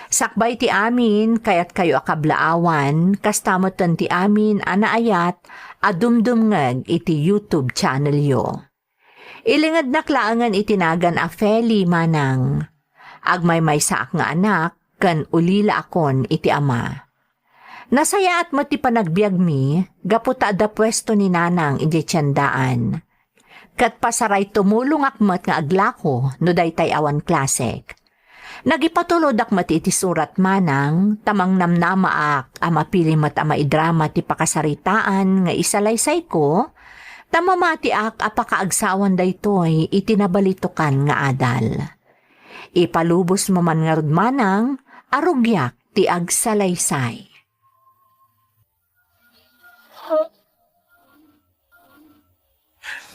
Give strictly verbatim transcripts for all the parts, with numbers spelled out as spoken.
Sakbay ti amin, kayatkayo a kablaawan, kasta metten ti amin a naayat a dumdumngeg iti YouTube channelyo. Ilingednak laengen iti nagan a Feli, manang. Agmaymaysaak nga anak, ken ulilaakon iti ama. Nasayaat met ti panagbiagmi gapu ta adda puesto ni nanang idiay tiendaan. Ket pasaray tumulongak met nga aglako no daytay awan klasek. Nagipatulodak met iti surat manang, ta mangnamnamaak a mapili met a maidrama ti pakasaritaan nga isalaysayko, ta mamatiak a pakaagsawan daytoy iti nabalitokan nga adal. Ipalubosmo man ngarud manang a rugiak ti agsalaysay.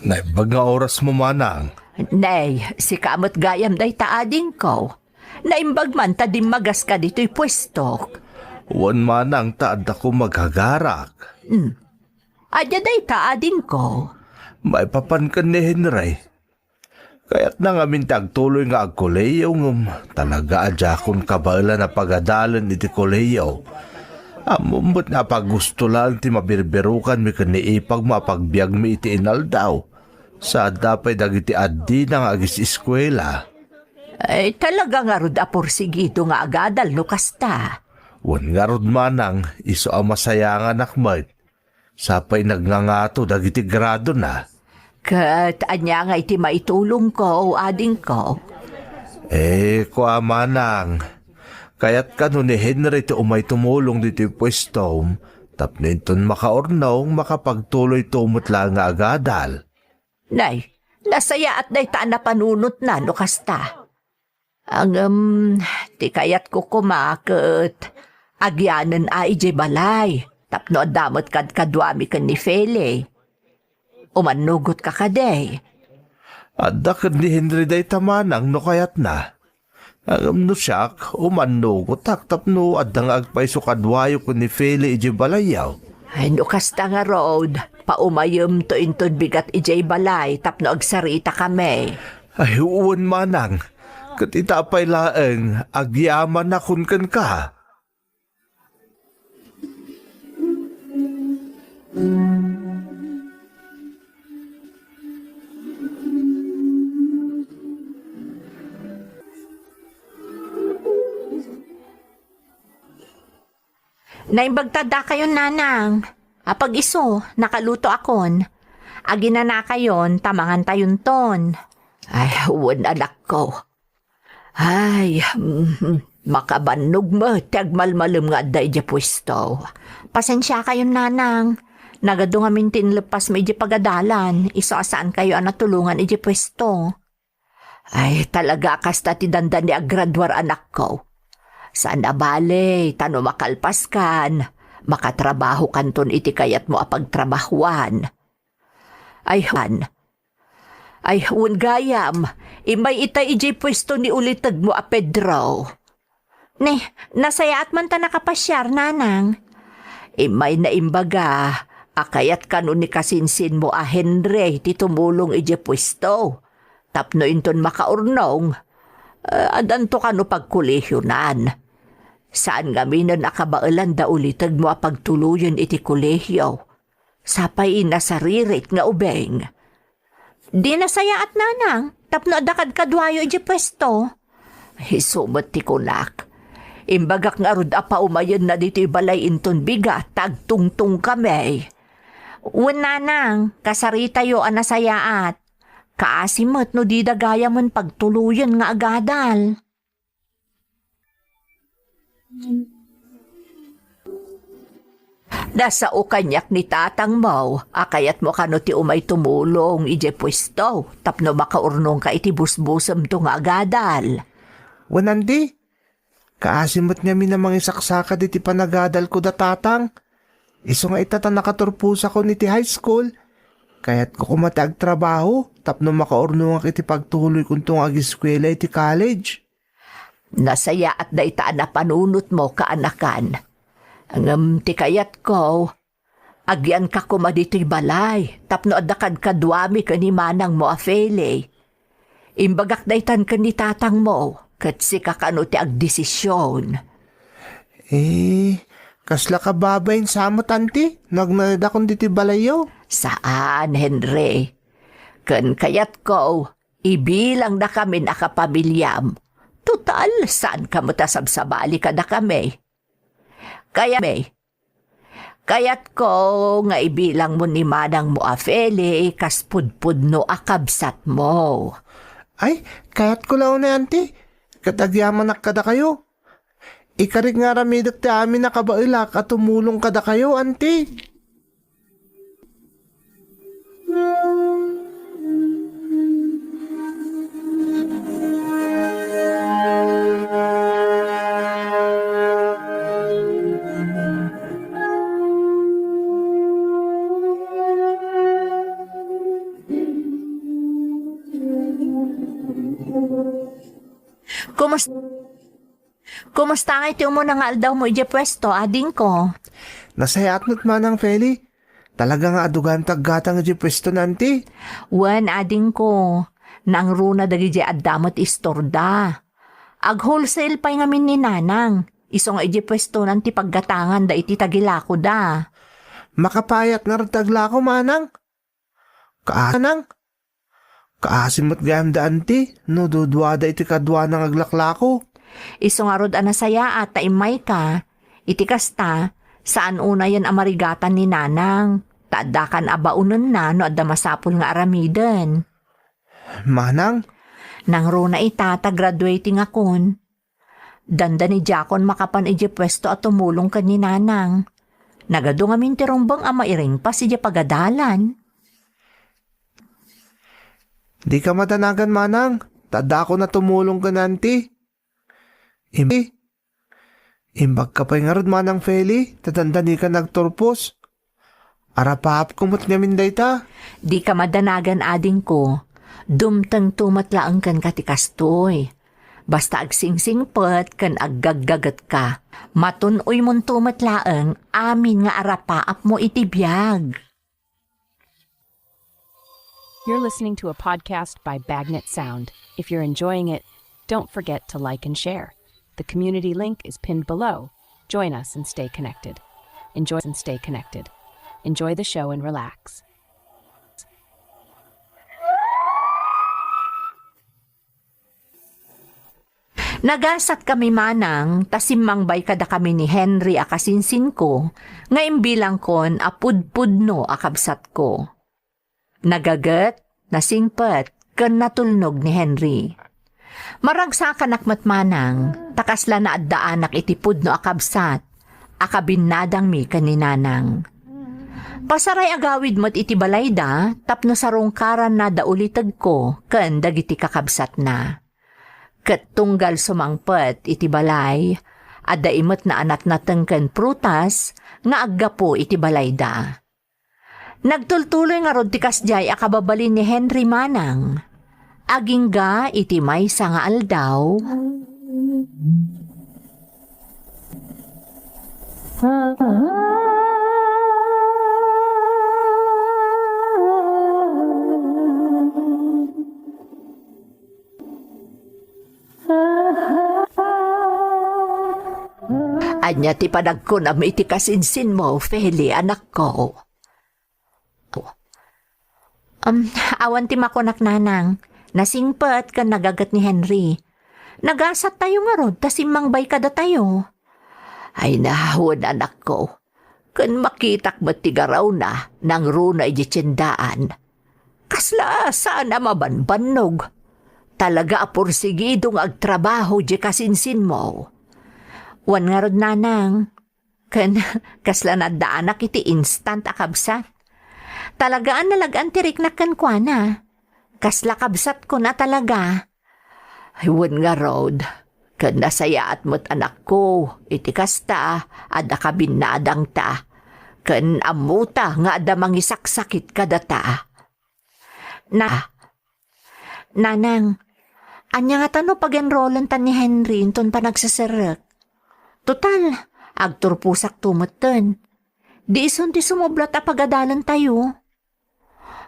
Naimbag nga orasmo, manang. Nay, sika met gayam dayta, adingko. Naimbag man ta dimmagaska ditoy puestok. Wen, manang, ta addakon maghagarak. Hmm. Ania dayta, adingko? Maipapan ken ni Henry. Kayatna ngamin ti agtuloy nga agkolehiyo, ngem talaga a diakon kabaelan a pagadalen iti kolehiyo. Ammom met nga apaggusto laeng ti mabirbirukanmi ken ni ipagmo a pagbiagmi iti inaldaw. Sa adda pay dagiti addina nga agis-eskuela. Ay, talaga ngarud a porsigido nga agadal no kasta. Wen ngarud manang, isu a masayanganak met. Sapay nagngangato dagiti gradona. Ket ania nga iti maitulongko, adingko? Eh, kua manang, kayat kano ni Henry ti umay tumulong ditoy puestom, tapno inton makaurnong, makapagtuloyto met laeng nga agadal. Nay, nasayaat dayta a napanunotna no kasta. Ngem, ti kayatko koma ket agianen a idiay balay tapno adda met kadkaduami ken ni Feli. Umannugotka kadi? Adda ken ni Henry dayta manang no kayatna. Ngem no siak, umannugotak tapno adda nga agpayso kaduayo ken ni Feli idiay balayyo. Ay, no kasta ngarud, paumayemto inton bigat idiay balay tapno agsaritakami. Ay, wen manang. Ket ita pay laeng, agyamanak kenka. Naimbag ta addakayon, nanang. Apag isu, nakalutoakon. Aginanakayon, ta mangantayonton. Ay, wen, anakko. Ay, mm, makabannog met ti agmalmalem nga adda idiay puesto. Pasensiakayon, nanang. Nagadu ngamin ti inleppasmo idiay pagadalan, isu a saankayo a natulongan idiay puesto. Ay, talaga a kasta ti dandani a graduar, anakko. Saan a bale, ta no makalpaskan, makatrabahokanton iti kayatmo a pagtrabahoan. Ay, Juan. Ay, wen gayam, immay itay idiay puesto ni ulitegmo a Pedro. Ni, nasayaat man ta nakapasiar, nanang. Immay naimbaga a kayat kano ni kasinsinmo a Henry ti tumulong idiay puesto. Tapno inton makaurnong, eh, addanto kano pagkolehionan. Saan ngaminen a kabaelan da ulitegmo a pagtuloyen iti kolehio. Sapay nasaririt nga ubing. Di nasayaat, nanang, tapno adda kadkaduayo idiay puesto. Isu met ti kunak. Imbagak ngarud a paumayenna ditoy balay inton bigat ta agtungtongkami. Wen, nanang, kasaritayo a nasayaat. Kaasi met no dida gayamen pagtuloyen nga agadal. Nasao kaniak ni tatangmo a kayatmo kano ti umay tumulong idiay puesto tapno makaurnongka iti busbusemto nga agadal. Wen, andi, kaasi met ngamin a mangisaksakad iti panagadalko da tatang. Isu nga ita ta nakaturposakon iti high school, kayatko koma ti agtrabaho tapno makaurnongak iti pagtuloykonto nga agiskuela iti college. Nasayaat dayta a napanunotmo, kaanakan. Ngem ti kayatko, agyanka koma ditoy balay tapno adda kadkaduami ken ni manangmo a Feli. Imbagak daytan ken ni tatangmo. ket sika kano ti agdesision. Eh, kasla kababain sa met, Auntie, no agnaedakon ditoy balayyo? Saan, Henry. Ken kayatko, ibilangdakamin a kapamiliam. Total, saanka met a sabsabali kadakami. Kaya, kayatko nga ibilangmo ni manangmo a Feli kas pudpudno a kabsatmo. Ay, kayatko la unay, Auntie. Ket agyamanak kadakayo. Ikarik nga aramidek ti amin a kabaelak a tumulong kadakayo, Auntie. Kumus-, Kumusta ngay ti umuna nga aldawmo idiay puesto, adingko? Nasayaat met manang, Feli. Talaga nga adu gayam ti aggatang idiay puesto, Auntie. Wen, adingko. Nangruna dagidiay adda met istorda. Ag-wholesale pay ngamin ni Nanang. Isu nga idiay puesto, Auntie, paggatanganda iti tagilakoda. Makapayat ngarud ti aglako, manang? Kaasi, manang? Kaasi met gayam da, Auntie, no duduada iti kaduana nga aglaklako. Isu ngarud a nasayaat ta immayka. Iti kasta, saan unayen a marigatan ni Nanang, ta addakan a baonenna no adda masapul nga aramiden. Manang? Nangruna ita ta graduating akon. Dandani diakon makapan idiay puesto a tumulong ken ni Nanang. Nagadu ngamin ti rumbeng a mairingpas idiay pagadalan. Dika madanagan, manang, ta addaakon a tumulong ken Auntie. Im-, imbagka pay ngarud, manang Feli, ta dandanikan nagturpos. Arapaapko met ngamin dayta. Dika madanagan, adingko. Dumtengto met laeng kenka ti kastoy. Basta agsingsingpet ken aggaggagetka. Matun-oymonto met laeng amin nga arapaapmo iti biag. You're listening to a podcast by Bagnet Sound. If you're enjoying it, don't forget to like and share. The community link is pinned below. Join us and stay connected. Enjoy and stay connected. Enjoy the show and relax. Nagasatkami manang ta simmangbay kadakami ni Henry a kasinsinko nga imbilangkon a pudpudno a kabsatko. Nagaget, nasingpet, ken natulnog ni Henry. Maragsakanak met manang, ta kasla naaddaanak iti pudno a kabsat a kabinnadangmi ken ni Nanang. Pasaray agawid met iti balayda tapno sarungkaranna da ulitegko ken dagiti kakabsatna. Ket tunggal sumangpet iti balay, adda imetna a natnateng ken prutas nga aggapu iti balayda. Nagtultuloy ngarud ti kasdiay a kababalin ni Henry manang. Agingga iti maysa nga aldaw. Ania ti panagkunam iti kasinsinmo, Feli, anakko? Um, awan ti makunak, nanang. Nasingpet ken nagaget ni Henry. Nagasattayo ngarud ta simmangbay kadatayo. Ay, nahawen, anakko. Ken makitak met ti garawna, nangruna idiay tiendaan. Kasla saan a mabanbannog. Talaga a porsigido nga agtrabaho diay kasinsinmo. Wen ngarud, nanang. Ken kasla naddaanak iti instant a kabsat. Talaga a nalag-an ti riknak kenkuana. Kasla kabsatkon a talaga. Ay, wen ngarud, ken nasayaat met, anakko, iti kasta, adda kabinnadangta, ken ammota nga adda mangisaksakit kadata. Na, Nanang, ania ngata no pag-enrollentan ni Henry inton panagseserrek? Total, agturposakto metten. Di isun ti sumublat a pagadalentayo.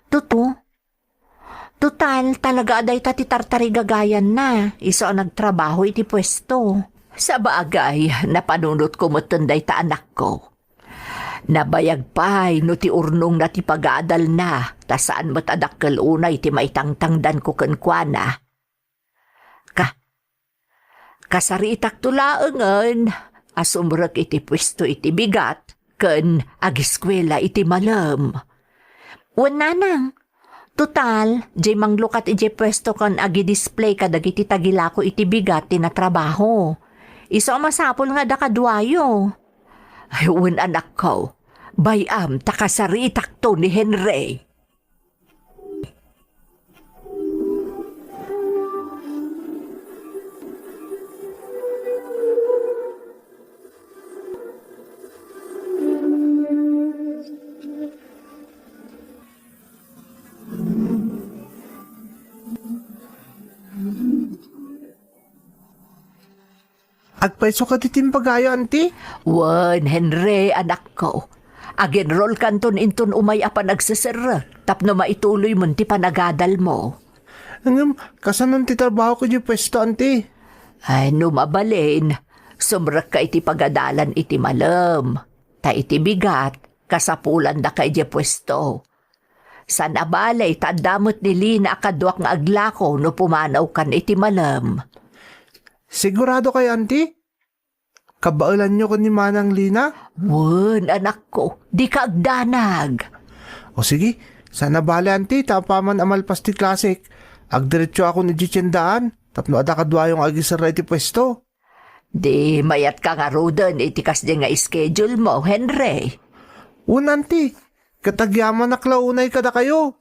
Tuto, Total, talaga a dayta ti tartarigagayanna, isu a nagtrabaho iti puesto. Sabagay, napanunotko metten dayta, anakko. Nabayag pay no ti urnongna ti pagadalna, ta saan met a dakkel unay ti maitangtangdanko kenkuana. Ka-, kasariitakto laengen a sumrek iti puesto iti bigat ken agiskuela iti malem. Wen, nanang, total, diay manglukat idiay puesto ken agidisplay kadagiti tagilako iti bigat ti natrabaho. Isu a masapul nga adda kaduayo. Ay, wen, anakko, bay-am ta kasariitakto ni Henry. Agpayso kadi ti imbagayo, anti? Wen, Henry, anakko. Ag-enrollkanton inton umay a panagseserrek tapno maituloymon ti panagadalmo. Ngem, kasano ti trabahok idiay puesto, anti? Ay, no mabalin, sumrekka iti pagadalan iti malem. Ta iti bigat, kasapulandaka idiay puesto. Saan a bale, ta adda met ni Lina a kaduak nga aglako no pumanawkan iti malem. Sigurado kayo, anti? Kabaelanyo ken ni Manang Lina? Wen, anakko, dika agdanag. O sige, saan a bale, anti, ta apaman a malpas ti klasek, agdiretso akon idiay tiendaan, tapno adda kaduayo nga agiserra iti puesto. Di mayatka ngaruden iti kasdi nga schedule mo, Henry. Wen, anti, ket agyamanak la unay kadakayo.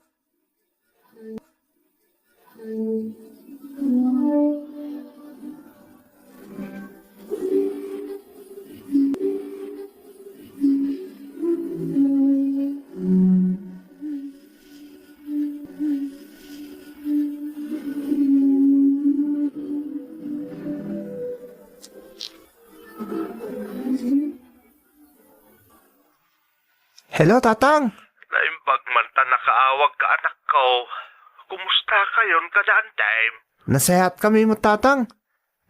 Hello, Tatang. Naimbag man ta nakaawagka, anakko. Kumusta kayon kada Antay? Nasayaat kami met, Tatang.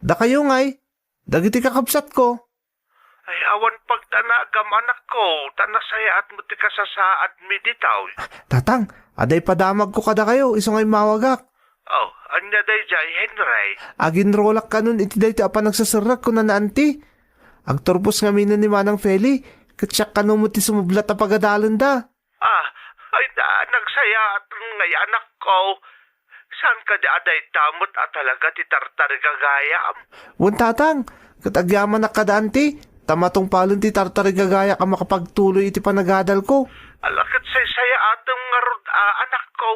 Dakayo ngay, dagiti kakabsatko. Ay, awan pagdanagam, anakko, ta nasayaat met ti kasasaadmi ditoy. Tatang, adda ipadamagko kadakayo, isu nga immawagak. Oh, ania daydiay, Henry? Aginrolak kanon iti daytoy a panagseserrek, kunana, anti. Agturpos ngamin ni Manang Feli, ket siak kano met ti sumublat a pagadalenda. Ah, ay, na, nagsayaat ngay, anakko. Saan kadi a dayta met a talaga ti tartarigagayam? Wen, Tatang, ket agyamanak kada, anti, ta matungpalen ti tartarigagayak a makapagtuloy iti panagadalko. Ala, ket saysayaatem ngarud a, anakko.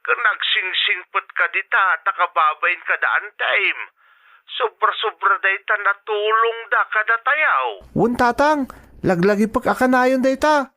Ken agsingsingpet kadi ta, ta kababain kada Antayem. Sobra-sobra dayta natulongda kadatayo. Wen, Tatang, laglagipek a kanayon dayta.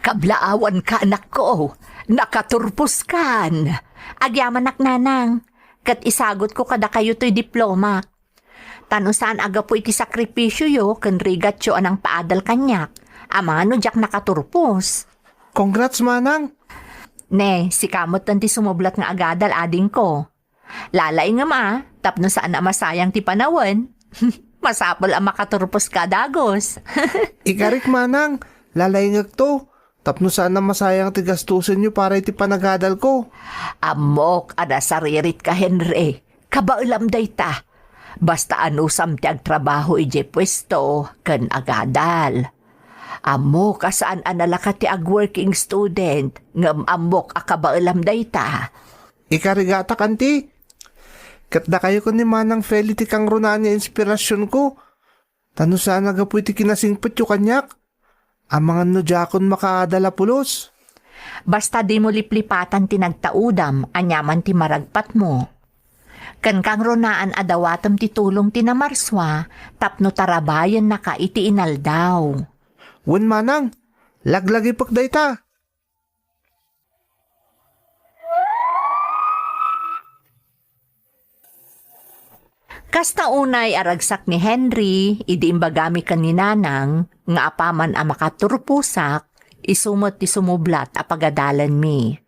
Kablaawanka, anakko, nakaturposkan. Agyamanak, nanang, ket isagutko kadakayo toy diplomak. Ta no saan a gapu iti sakripisioyo ken rigatyo a nangpaadal kaniak, amangan no diak nakaturpos. Congrats, manang! Ne, sika metten ti sumublat nga agadal, adingko. Lalaingem a, tapno saan a masayang ti panawen. Masapul a makaturposka dagus. Ikarik, manang, lalaingekto. Tapno saan a masayang ti gastusenyo para iti panagadalko. Ammok a nasariritka, Henry. Kabaelam dayta. Basta anusam ti agtrabaho idiay puesto ken agadal. Ammok a saan a nalakat ti ag-working student, ngem ammok a kabaelam dayta. Ikarigatak, anti. Ket dakayo ken ni Manang Feli ti kangrunaan nga inspirasionko. Ta no saan a gapu iti kinasingpetyo kaniak, amangan no diakon makaadal a pulos. Basta dimo liplipatan ti nagtaudam, aniaman ti maragpatmo. Ken kangrunaan a dawatem ti tulong ti namarsua tapno tarabayennaka iti inaldaw. Wen manang, laglagipek dayta. Kasta unay a ragsak ni Henry idi imbagami ken ni Nanang nga apaman a makaturposak, isu met ti sumublat a pagadalanmi.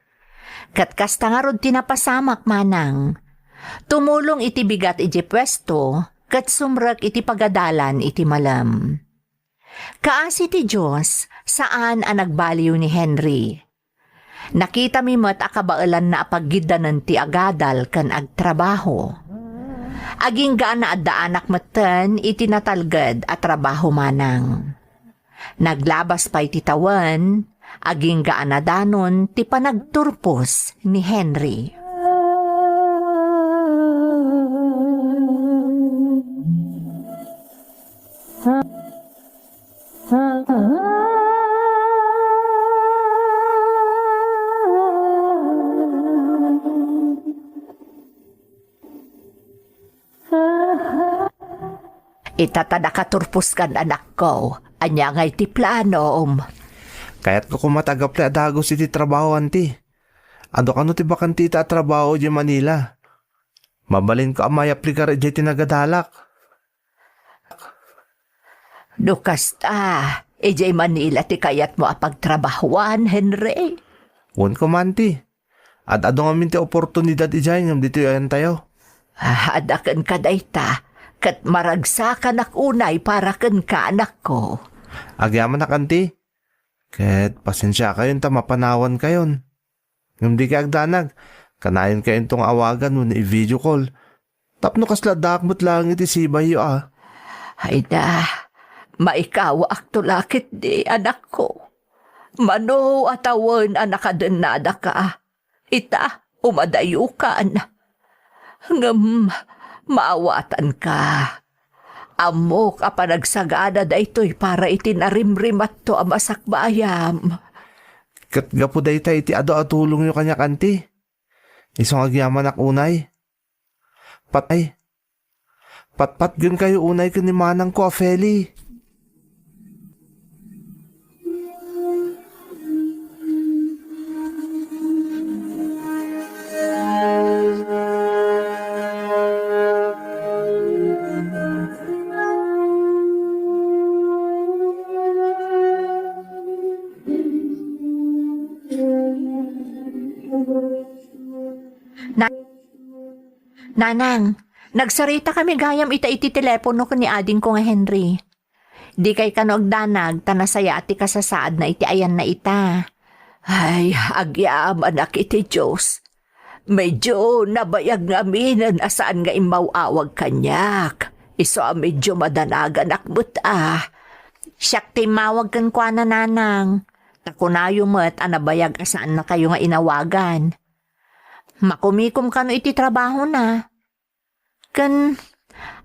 Ket kasta ngarud ti napasamak, Manang. Tumulong iti bigat idiay puesto, ket sumrek iti pagadalan iti malem. Kaasi ti Dios, saan a nagbaliw ni Henry. Nakitami met a kabaelanna a paggiddanen ti agadal ken agtrabaho. Agingga a naaddaanak metten iti natalged a trabaho manang. Naglabas pay ti tawen, agingga a nadanon ti panagturpos ni Henry. Ita ta nakaturposkan, anakko. Ania ngay ti planom? Kayatko koma ti agapli a dagus iti trabaho, anti. Adu kano ti bakante ita a trabaho idiay Manila? Mabalinko a mayaplikar idiay ti nagadalak. No kasta, idiay Manila ti kayatmo a pagtrabahoan, Henry? Wen koma, anti. Ad-adu ngamin ti oportunidad idiay ngem ditoy ayantayo. Ah, adda kenka dayta, ket maragsakanak unay para kenka, anakko. Agyamanak, anti. Ket pasensiakayon ta mapanawankayon. Ngem dikay agdanag, kanayonkayonto nga awagan wenno i-video call. Tapno kasla addaak met laeng iti sibayyo a. Ay da, maikawaakto la ketdi, anakko. Mano a tawen a nakadennadaka. Ita, umadayokan. Ngem, maawatanka. Ammok a panagsagana daytoy para iti narimrimatto a masakbayam. Ket gapu dayta iti adu a tulongyo kaniak, anti. Isu nga agyamanak unay. Patay. Patpatgenkayo unay ken ni manangko a Feli. Na- Nanang, nagsaritakami gayam ita iti telepono ken ni adingko nga Henry. Dikay kano agdanag ta nasayaat ti kasasaadna iti ayanna ita. Ay, agyamanak iti Dios. Medyo nabayag ngaminen a saan nga immaw-awag kaniak. Isu a medyo madanaganak met a. Siak ti immawag kenkuana, nanang. Ta kunayo met a nabayag a saannakayo nga inawagan. Makumikom kano iti trabahona. Ken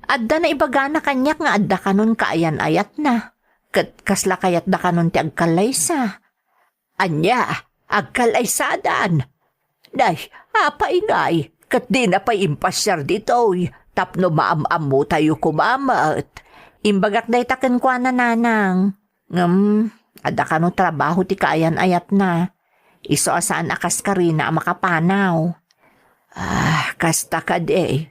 adda naibagana kaniak nga adda kanon kaayan-ayatna, ket kasla kayatda kanon ti agkallaysa. Ania, agkallaysadan? Nay, apay ngay, ket dina pay impasiar ditoy tapno maam-ammotayo koma met? Imbagak dayta kenkuana, nanang. Ngem, adda kano trabaho ti kaayan-ayatna. Isu a saan a kaskarina a makapanaw. Ah, kasta kadi.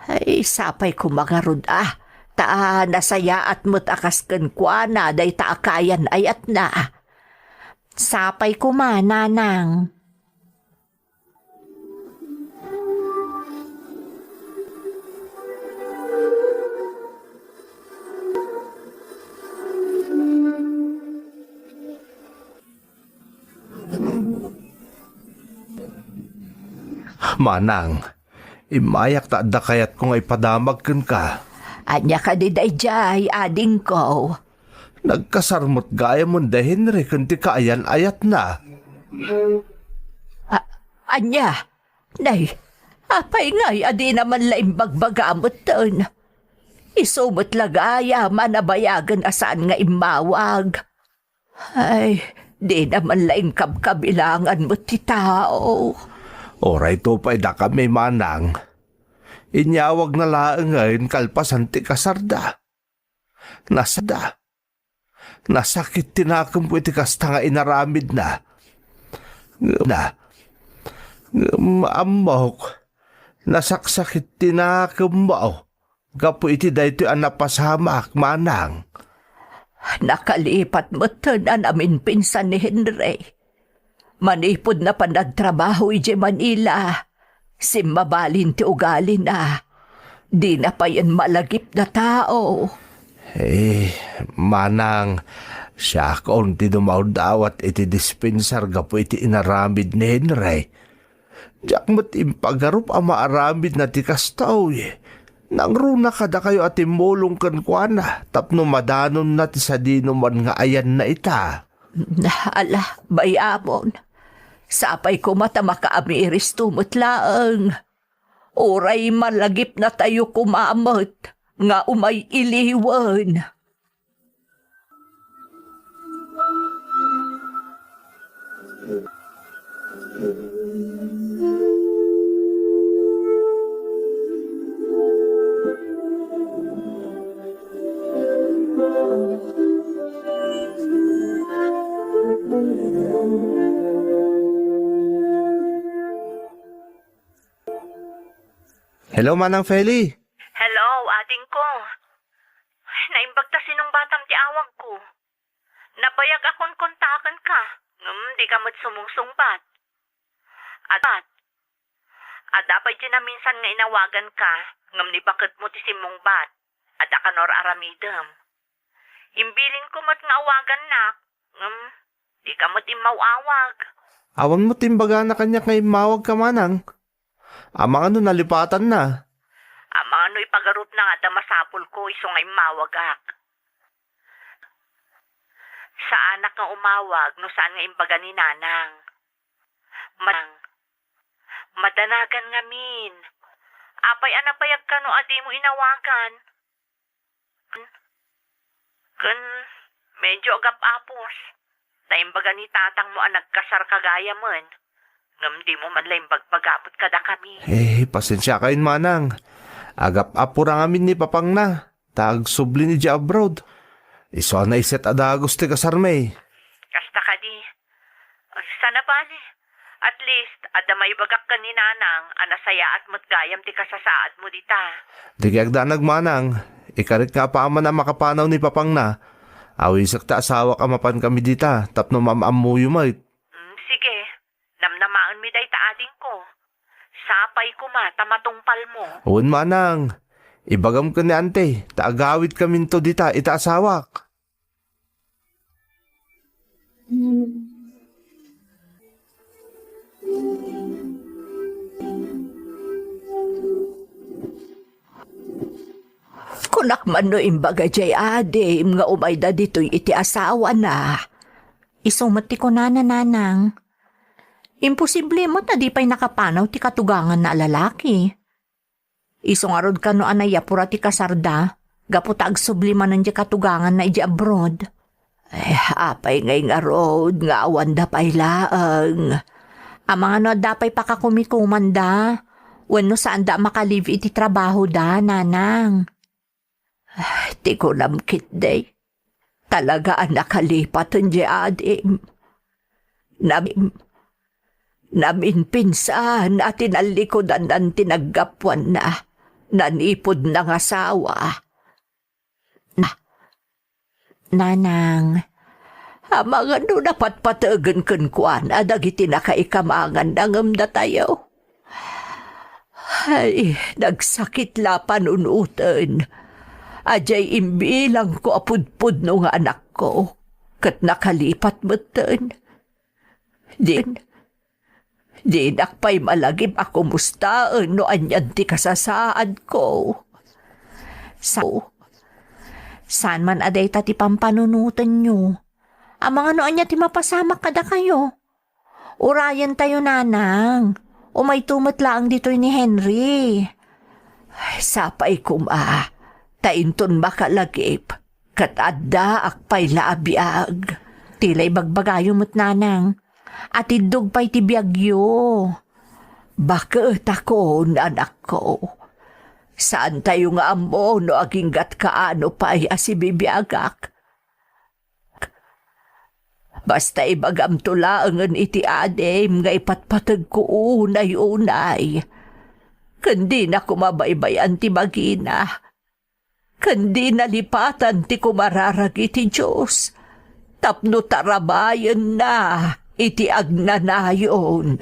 Ay, sapay koma ngarud a. Ta nasayaat met a kas kenkuana dayta a kaayan-ayatna. Sapay koma, nanang. Manang, immayak ta adda kayatko nga ipadamag kenka. Ania kadi daydiay, adingko? Nagkasar met gayamen da Henry ken ti kaayan-ayatna. A-, ania? Nay, Apay ngay a dina man la imbagbaga metten? Isu met la gayam a nabayagen a saan nga immawag. Ay, dina man la inkabkabilangan met ti tao. Uray to pay dakami, manang. Inyawagna laengen kalpasan ti kasarda. Nasada. Nasakit ti nakemko iti kasta nga inaramidna. Ngem na, ngem ammok, nasaksakit ti nakemmo gapu iti daytoy a napasamak, manang. Nakalipat metten a naminpinsan ni Henry. Manipud napan nagtrabaho idiay Manila, simmabalin ti ugalina. Dina payen malagip a tao. Eh, manang, siakon ti dumaw-dawat iti dispensar gapu iti inaramid ni Henry. Diak met impagarup a maaramidna ti kastoy. Nangruna kadakayo a timmulong kenkuana tapno madanonna ti sadinoman nga ayanna ita. Ala, bay-amon. Sapay koma ta makaamiristo met laeng. Uray malagipnatayo koma met nga umay iliwen. Hello, Manang Feli. Hello, adingko. Naimbag ta sinungbatam ti awagko. Nabayag a konkontakenka, ngem dika met sumungsungbat. At, adda pay ti naminsan nga inawaganka, ngem ni baketmo ti simmungbat. Adda kano ar-aramidem. Imbilinko met nga awagannak, ngem dika met immaw-awag. Awan met imbagana kaniak nga immawagka, manang. Amangan no nalipatanna. Amangan no ipagarupna nga adda masapulko isu nga immawagak. Saanak nga umawag no saan nga imbaga ni Nanang. Manang, madanagan ngamin. Apay a nabayag kano a dimo inawagan? Ken, medyo agap-apos. Ta imbaga ni tatangmo a nagkasarka gayamen, ngem dimo man la imbagbaga met kadakami. Eh, pasensiakayon, manang. Agap-apora ngamin ni papangna, ta agsublin idiay abroad. Isu a naiset a dagus ti kasarmi. Kasta kadi. Ay, sana bale. At least, adda maibagak ken ni Nanang a nasayaat met gayam ti kasasaadmo dita. Dika agdanag, manang. Ikarik nga apaman a makapanaw ni papangna. Awisek ti asawak a mapankami dita tapno maam-ammoyo met. Mm, sige. Namnamaenmi dayta, adingko. Sapay koma ta matungpalmo. Wen, manang. Ibagam ken ni ante ta agawidkaminto dita iti asawak. Kunak man no imbaga diay adim nga umayda ditoy iti asawana. Isu met ti kunana, Nanang. Imposible met a di pay nakapanaw ti katuganganna a lalaki. Isu ngarud kano a naiyapura ti kasarda, gapu ta agsubli manen diay katuganganna idiay abroad. Eh, apay ngay ngarud nga awanda pay laeng? Amangan no adda pay pakakumikomanda, wenno saanda a makalive iti trabahoda, Nanang. Ah, ti kunam ketdi, talaga a nakalipaten diay adim. Nam-, naminpinsan a tinallikudannan ti naggapuanna, nanipud nangasawa. Na-, Nanang, amangan no napatpategen kenkuana dagiti nakaikamanganna ngem datayo. Ay, nagsakit la panunoten. Adiay imbilangko a pudpudno nga anakko, ket nakalipat metten. Din, dinak pay malagip a kumustaen no anian ti kasasaadko. Sa-, saan man a dayta ti pampanunotenyo? Amangan no ania ti mapasamak kadakayo? Urayentayo, Nanang. Umayto met laeng ditoy ni Henry. Ay, sapay koma, ta inton makalagip, ket addaak pay la a biag. Ti la ibagbagayo met, nanang. Atiddog pay ti biagyo. Baketakon, anakko. Saantayo nga ammo no agingga't kaano pay a sibibiagak. Basta ibagamto laengen iti adim nga ipatpategko unay-unay. Ken dina koma baybay-an ti bagina. Ken dina lipatan ti kumararag iti Dios tapno tarabayenna iti agnanayon.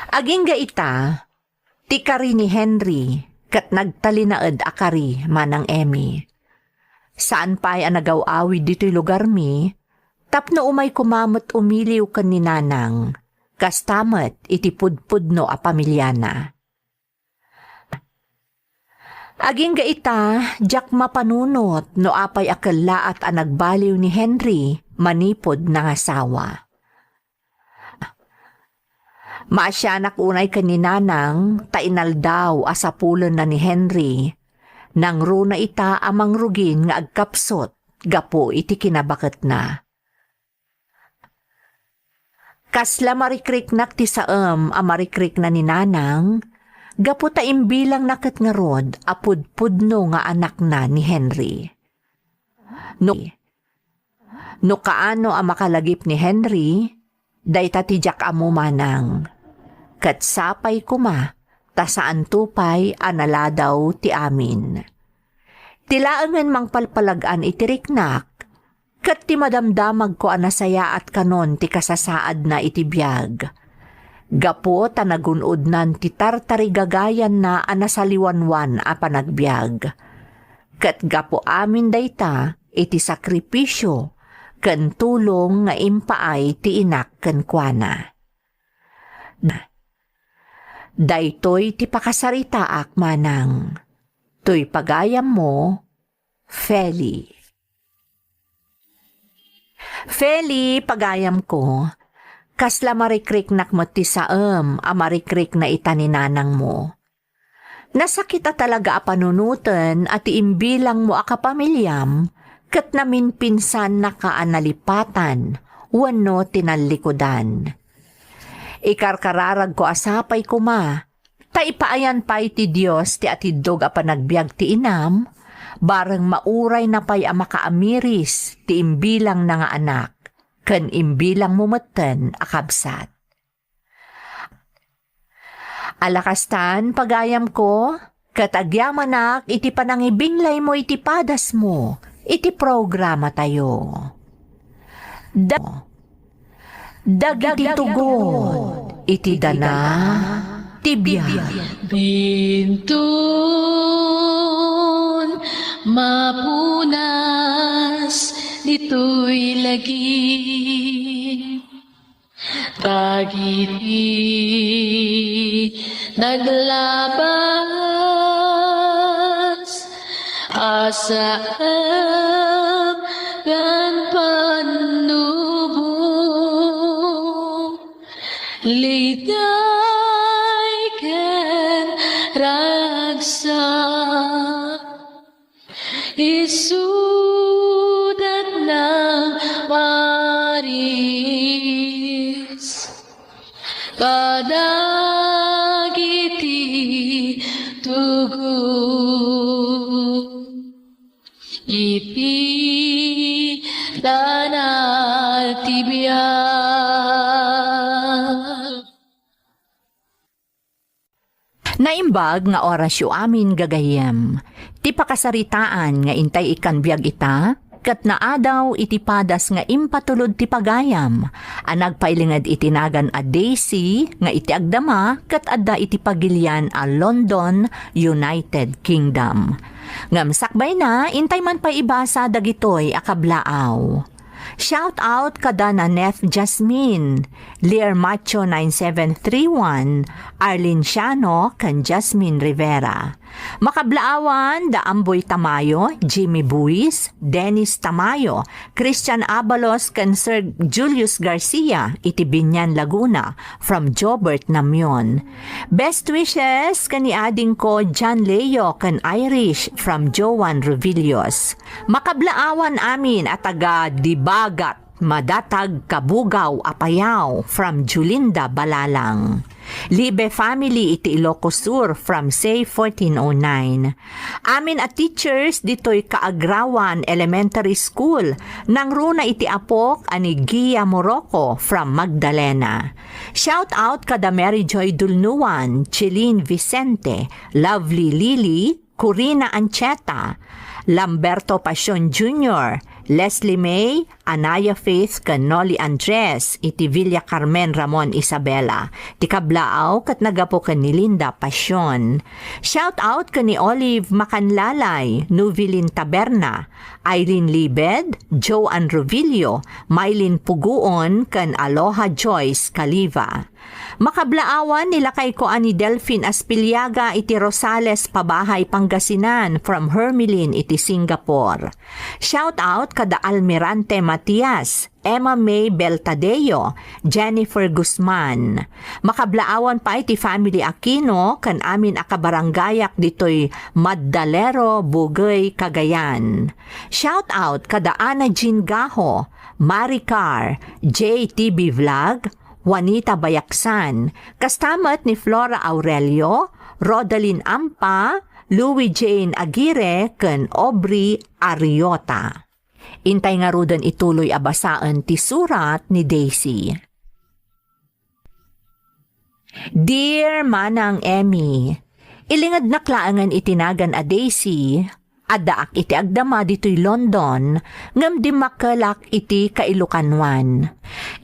Agingga ita, ti kari ni Henry ket nagtalinaed a kari, Manang Emmy. Saan pay a nagaw-awid ditoy lugarmi, tapno umay koma met umiliw ken ni Nanang, kasta met iti pudpudno a pamiliana. Agingga ita, diak mapanunot no apay a kellaat a nagbaliw ni Henry manipud nangasawa. Maasianak unay ken ni Nanang ta inaldaw a sapulenna ni Henry. Nangruna ita a mangrugin nga agkapsut gapu iti kinabaketna. Kasla marikriknak ti saem a marikrikna ni Nanang, gapu ta imbilangna ket ngarud a pudpudno nga anakna ni Henry. No, no kaano a makalagip ni Henry, dayta ti diak ammo, Manang. Ket sapay koma, ta saanto pay a naladaw ti amin. Ti laengen mangpalpalag-an iti riknak, ket ti madamdamagko a nasayaat kanon ti kasasaadna iti biag. Gapu ta nagun-odnan ti tartarigagayanna a nasaliwanwan a panagbiag. Ket gapu amin dayta iti sakripisio ken tulong nga impaay ti inak kenkuana. Na, daytoy ti pakasaritaak, Manang. Toy pagayammo, Feli. Feli, pagayamko, kasla marikriknak met ti saem a marikrikna ita ni nanangmo. Nasakit a talaga a panunoten a ti imbilangmo a kapamiliam ket naminpinsannaka a nalipatan wenno tinallikudan. Ikarkararagko a sapay koma, ta ipaayan pay ti Dios ti atiddog a panagbiag ti inam, bareng maurayna pay a makaamiris ti imbilangna nga anak, ken imbilangmo metten a kabsat. Ala kastan, pagayamko, ket agyamanak iti panangibinglaymo iti padasmo iti programatayo. Da-, dagiti tugot iti dana ti biag. Bintun mapunas ditoy lagip. Dagiti naglabas a saem ken pannubo, liday ken ragsak. Isudatna maris kadagiti tugot iti dana ti biag. Naimbag nga orasyo amin, gagayyem. Ti pakasaritaan nga intay ikkan biag ita, ket naadaw iti padas nga impatulod ti pagayam a nagpailinged iti nagan a Daisy nga iti agdama ket adda iti pagilian a London, United Kingdom. Ngem sakbayna, intay man pay ibasa dagitoy a kablaaw. Shout out kada Naneth Jasmine, Lear Macho nine seven three one, Arlene Siano, ken Jasmine Rivera. Makablaawan da Amboy Tamayo, Jimmy Buis, Dennis Tamayo, Christian Abalos ken Sir Julius Garcia iti Biñan, Laguna, from Jobert Namion. Best wishes ken ni adingko John Leo ken Irish from Joan Ruvillos. Makablaawan amin a taga Dibagat, Madatag Kabugaw a Payaw from Julinda Balalang. Libe family iti Ilocos Sur from Say fourteen oh nine. Amin a teachers ditoy Kaagrawan Elementary School, nangruna iti apok a ni Gia Morocco from Magdalena. Shout out kada Mary Joy Dulnuan, Jeline Vicente, Lovely Lily, Corina Ancheta, Lamberto Pasion Junior, Leslie May, Anaya Faith ken Noli Andres iti Villa Carmen Ramon Isabela. Ti kablaaw ket naggapu ken ni Linda Pasion. Shout out ken ni Olive Macanlalay, Nuvilin Taberna, Aileen Libed, Joan Ruvillo, Mylene Puguon ken Aloha Joyce Caliva. Makablaawan ni lakayko a ni Delfin Aspiliaga iti Rosales, Pabahay, Pangasinan, from Hermelin iti Singapore. Shout out kada Almirante Matias, Emma May Beltadeo, Jennifer Guzman. Makablaawan pay ti family Aquino ken amin a kabarangayak ditoy Maddalero, Bugey, Cagayan. Shout out kada Ana Jean Gaho, Maricar, J T B Vlog, Juanita Bayaksan, kasta met ni Flora Aurelio, Rodalyn Ampa, Louie Jane Aguirre, ken Aubrey Arriota. Intay ngaruden ituloy a basaen ti surat ni Daisy. Dear Manang Emmy, ilingednak laengen iti nagan a Daisy, addaak iti agdama ditoy London, ngem dimmakkelak iti kailukanuan.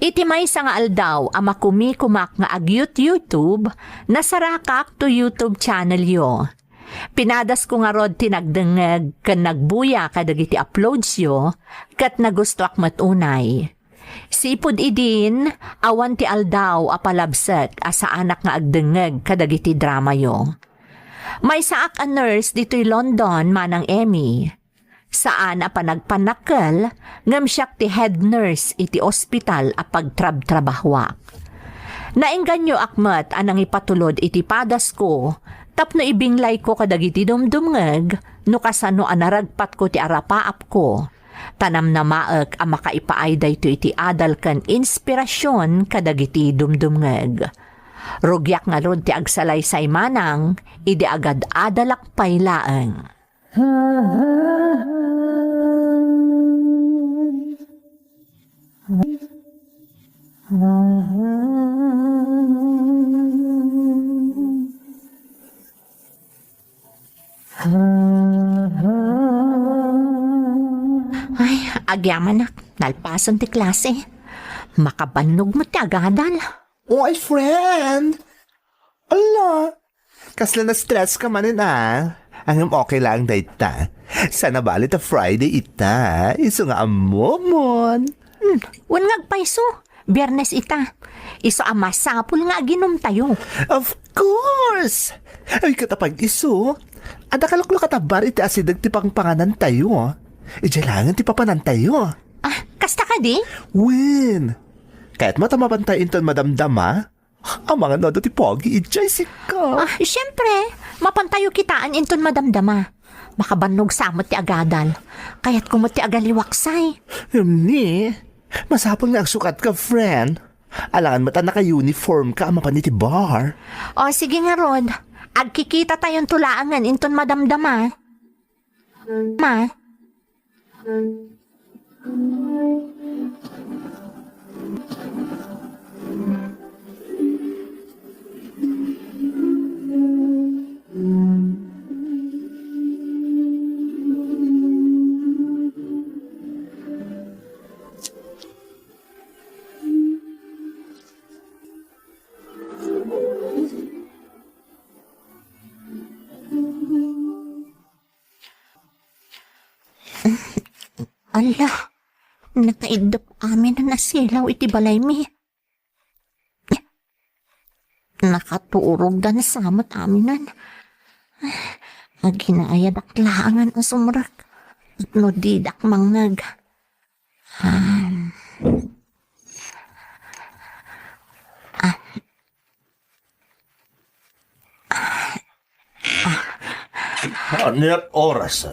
Iti maysa nga aldaw a makumikumak nga ag-YouTube, nasarakak to YouTube channelyo. Pinadasko ngarud ti nagdengngeg ken nagbuya kadagiti uploadsyo, ket nagustoak met unay. Sipud idin, awan ti aldaw a palabsek a saanak nga agdengngeg kadagiti dramayo. Maysaak a nurse ditoy London, Manang Emmy. Saan a panagpanakkel, ngem siak ti head nurse iti ospital a pagtrabtrabahoak. Naengganyoak met a nangipatulod iti padasko tapno ibinglayko kadagiti dumdumngeg no kasano a naragpatko ti arapaapko. Ta namnamaek a makaipaay daytoy iti adal ken inspirasion kadagiti dumdumngeg. Rugiak ngarud ti agsalaysay manang idi agad-adalak pay laeng. Ay, agyamanak, nalpasen ti klase. Makabannog met ti agadal. Oy, friend! Ala, kasla na-stress ka manen, ah. Ngem okay laeng dayta. Saan a bale ta Friday ita, isu nga ammomon. Hmm, wen nga agpayso, Biyernes ita. Isu a masapul nga aginumtayo. Of course! Ay, ket apay isu, adda kaluklukat a bar iti asideg ti pangpanganantayo. Idiay laengen ti papanantayo. Ah, kasta kadi? Wen! Kayatmo ta mapantayo inton madamdama? Amangan no adda ti pogi idiay sika. Ah, siyempre, mapantayo kitaen inton madamdama. Makabannog sa met ti agadal. Kayatko met ti agaliwaksay. Ngem ni, masapul nga agsukat ka, friend. Alangan met a naka-uniform ka a mapan iti bar. O, sige ngarud. Agkikitatayon to laengen inton madamdama. Ma. Ala, nakaiddep amin a nasilaw iti balaymi. Nakaturogdan sa met aminen. Aginaayadak laengen a sumrek tapno didak mangngeg. Ah. Ah. Aniat oras?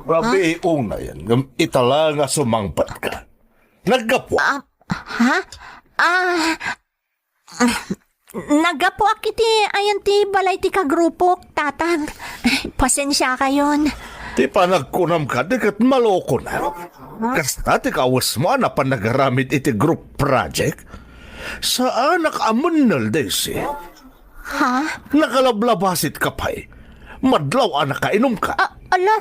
Rabii unayen, ngem ita la nga sumangpetka. Naggapu? Ah, ha? Ah, naggapuak iti ayan ti balay ti kagrupok, Tatang. Pasensiakayon. Ti panagkunam kadi ket malokonak. Kasta ti kawesmo a napan nagaramid iti group project? Saanak a mennel, Daisy. Ha? Nakalablabasit ka pay. Madlaw a nakainom ka. Ah, ala,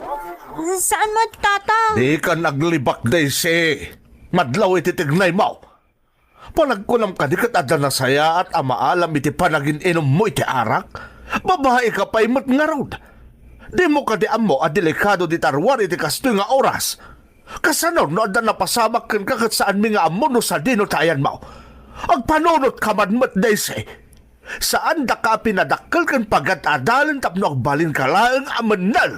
saan met, Tatang? Di ka naglibak, Daisy. Madlaw iti tignaymo. Panagkunam kadi ket adda nasayaat a maalam iti panagin-inummo iti arak? Babai ka pay met ngarud. Dimo kadi ammo a delikado ti taruar iti kastoy nga oras? Kasano no adda napasamak kenka ket saanmi nga ammo no sadino ti ayanmo? Agpanunot ka man met, Daisy. Saandaka a pinadakkel ken pagad-adalen tapno agbalinka laeng a mennel.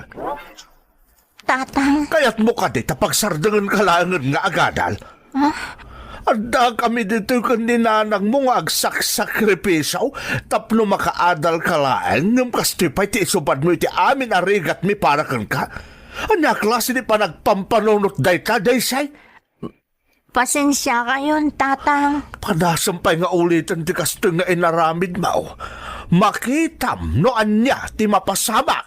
Tatang. Kayatmo kadi ta pagsardengenka laengen nga agadal? Ah? Adda kami ditoy ken ni nanangmo nga agsaksakripisio tapno makaadalka laeng, ngem kastoy pay ti isubadmo iti amin a rigatmi para kenka? Ania a klase ti panagpampanunot dayta, Daisy? Pasensiakayon, Tatang. Padasem pay nga uliten ti kastoy nga inaramidmo. Makitam no ania ti mapasamak.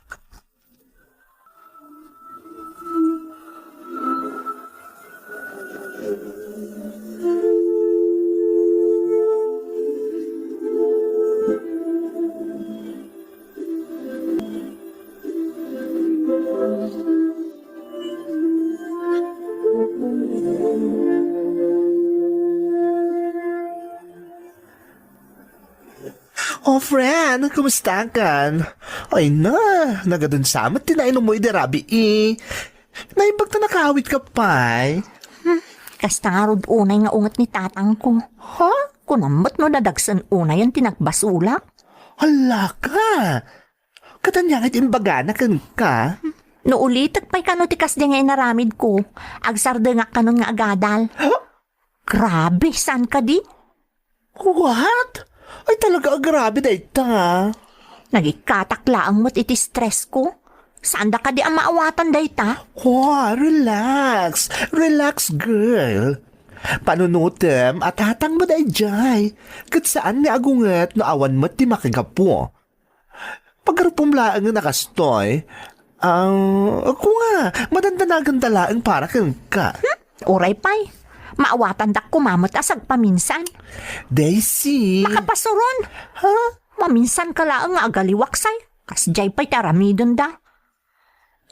Oh, friend, kumusta kan? Ay na, nagadun sa met ti nainom mo idi rabii. Naimbag ta nakaawit ka pay. Hmm, kasta ngarud unay nga unget ni tatangko. Ha? Kunam met no nadagsen unayen ti nagbasolak. Hala ka! Ket ania nga ti imbagana kenka? No ulitek pay kano ti kasdi nga inaramidko, agsardengak kanon nga agadal. Ha? Grabe, saan kadi? What? Ay, talaga, agrabe dayta. Nagikkatak laeng met iti stressko. Saanda kadi a maawatan dayta? Oh, relax. Relax, girl. Panunutem a tatangmo daydiay. Ket saan nga agunget no awan met ti makigapu. Paggarupom laengen a kastoy, ah, kua, madandanaganda laeng para kenka. Hmm? Uray pay. Maawatandak koma met a sagpaminsan. Daisy. Makapasuron. Ha? Maminsan ka laeng nga agaliwaksay. Kasdiay pay ti aramidenda.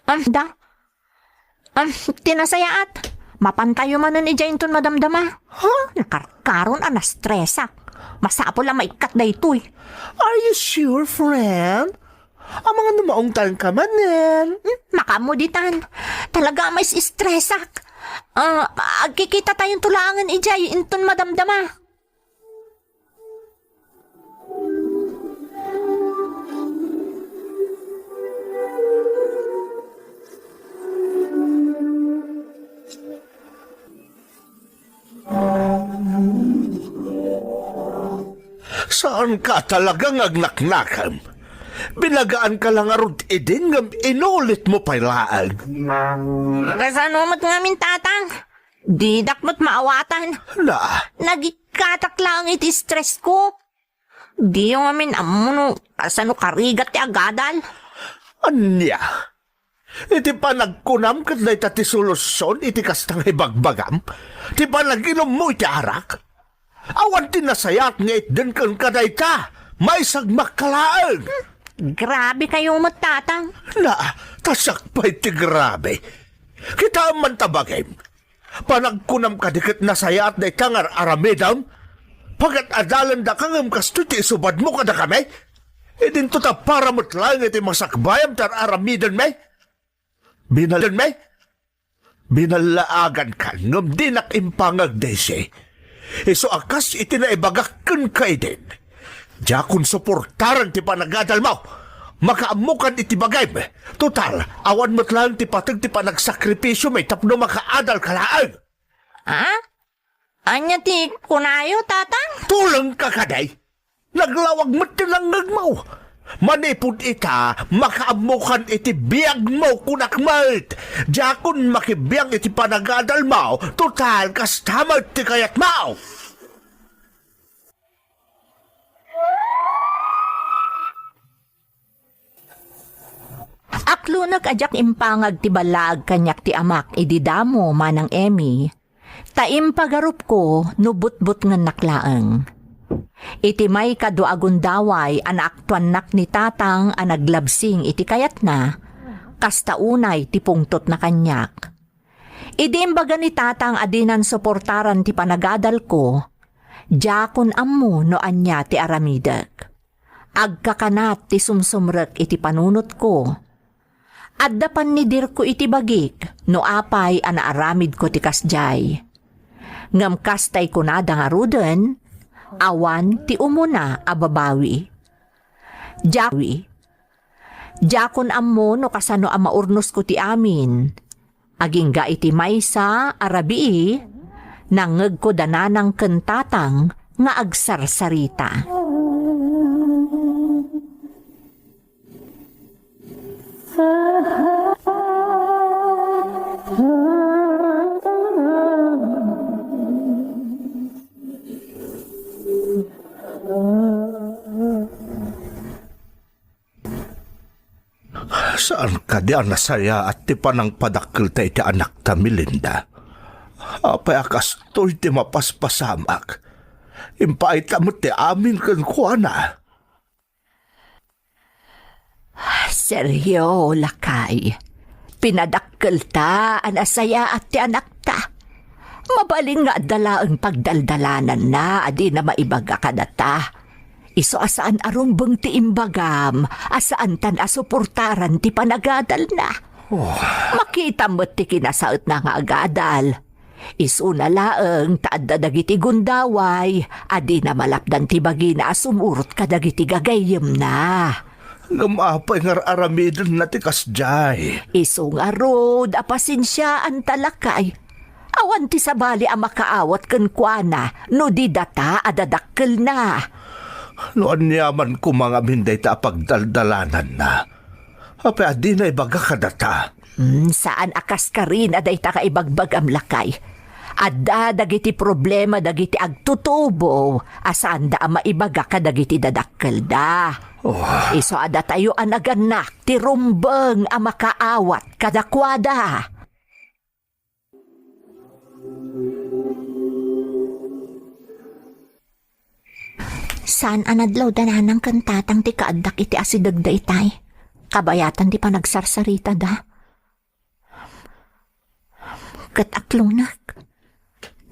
Am, da. Am, ti nasayaat. Mapantayo manen idiay inton madamdama. Ha? Nakarkaron a nastresak. Masapul a maikkat daytoy. Are you sure, friend? Amangan no maungtan ka manen. Hmm, makaammo ditan. Talaga a mais-istresak. Ah, agkikita tayon to laengen idiay inton madamdama. Saan ka talaga nga agnaknakem? Binagaan ka la ngarud idin ngem inulit mo pay laeng. Kasano met ngamin, Tatang? Didak met maawatan. Na? Nagikkatak laeng iti stress ko. Diyo ngamin ammo no kasano karigat ti agadal. Ania? Iti panagkunam ket dayta ti solusion iti kasta nga ibagbagam? Ti panag-inummo iti arak? Awan ti nasayaat nga itden kenka dayta. Maisagmakka laeng. Grabe kayo met, Tatang. Na, ta siak pay ti grabe. Kitaem man ta bagim. Panagkunam kadi ket nasayaat dayta nga ar-aramidem? Pagad-adalendaka ngem kastoy ti isubadmo kadakami? Idinto ta para met laeng iti masakbayam ti ar-aramidenmi? Binal-, binallaagankan ngem dinak impangag, Daisy. Isu a kas iti naibagak kenka idin. Diakon suportaren ti panagadalmo. Makaammokan iti bagim. Total, awan met laeng ti pateg ti panagsakripisio may tapno makaadalka laeng. Ah? Ania ti kunayo, Tatang? Tulengka kadi. Naglawag met ti nangngegmo. Manipud ita, makaammokan iti biagmo, kunak met. Diakon makibiag iti panagadalmo, total, kasta met ti kayatmo. Aklonek a diak impangag ti ballaag kaniak ti amak idi damo, Manang Emmy, ta impagarupko no butbutngennak laeng. Iti maikadua a gundaway a naaktuannak ni Tatang a naglabsing iti kayatna, kasta unay ti pungtotna kaniak. Idi imbaga ni Tatang a dinan suportaran ti panagadalko, diakon ammo no ania ti aramidek. Agkakanat ti sumsumrek iti panunotko. Adda pannidirko iti bagik no apay a naaramidko ti kasdiay. Ngem kastay kunada ngaruden, awan ti umuna a babawi. Diak-, diakon ammo no kasano a maurnosko ti amin. Agingga iti maysa a rabii, nangngegko da nanang ken tatang nga agsarsarita. Saan kadi a nasayaat ti panangpadakkelta iti anakta, Melinda? Apay a kastoy ti mapaspasamak? Impaayta met ti amin kenkuana. Sergio, lakay, pinadakkelta a nasayaat ti anakta. Mabalin nga adda laeng pagdaldalananna a dina maibaga kadata. Isu a saan a rumbeng ti imbagam a saantan a suportaran ti panagadalna. Oh. Makitam met ti kinasaetna nga agadal. Isuna laeng ta adda dagiti gundaway a dina malapdan ti bagina a sumurot kadagiti gagayyemna. Ngem apay nga ar-aramidenna ti kasdiay? Isu ngarud a pasensiaanta, lakay. Awan ti sabali a makaawat kenkuana no di data a dadakkelna. No aniaman koma ngamin dayta a pagdaldalananna, apay a dina ibaga kadata? Hmm, saan a kaskarina dayta nga ibagbagam, lakay. Adda dagiti problema dagiti agtutubo a saanda a maibaga kadagiti dadakkelda. Oh. Isu a datayo a nagannak ti rumbeng a makaawat kadakuada. Saan a nadlawda nanang ken tatang ti kaaddak iti asidegda itay. Kabayatan ti panagsarsaritada. Ket aklonek,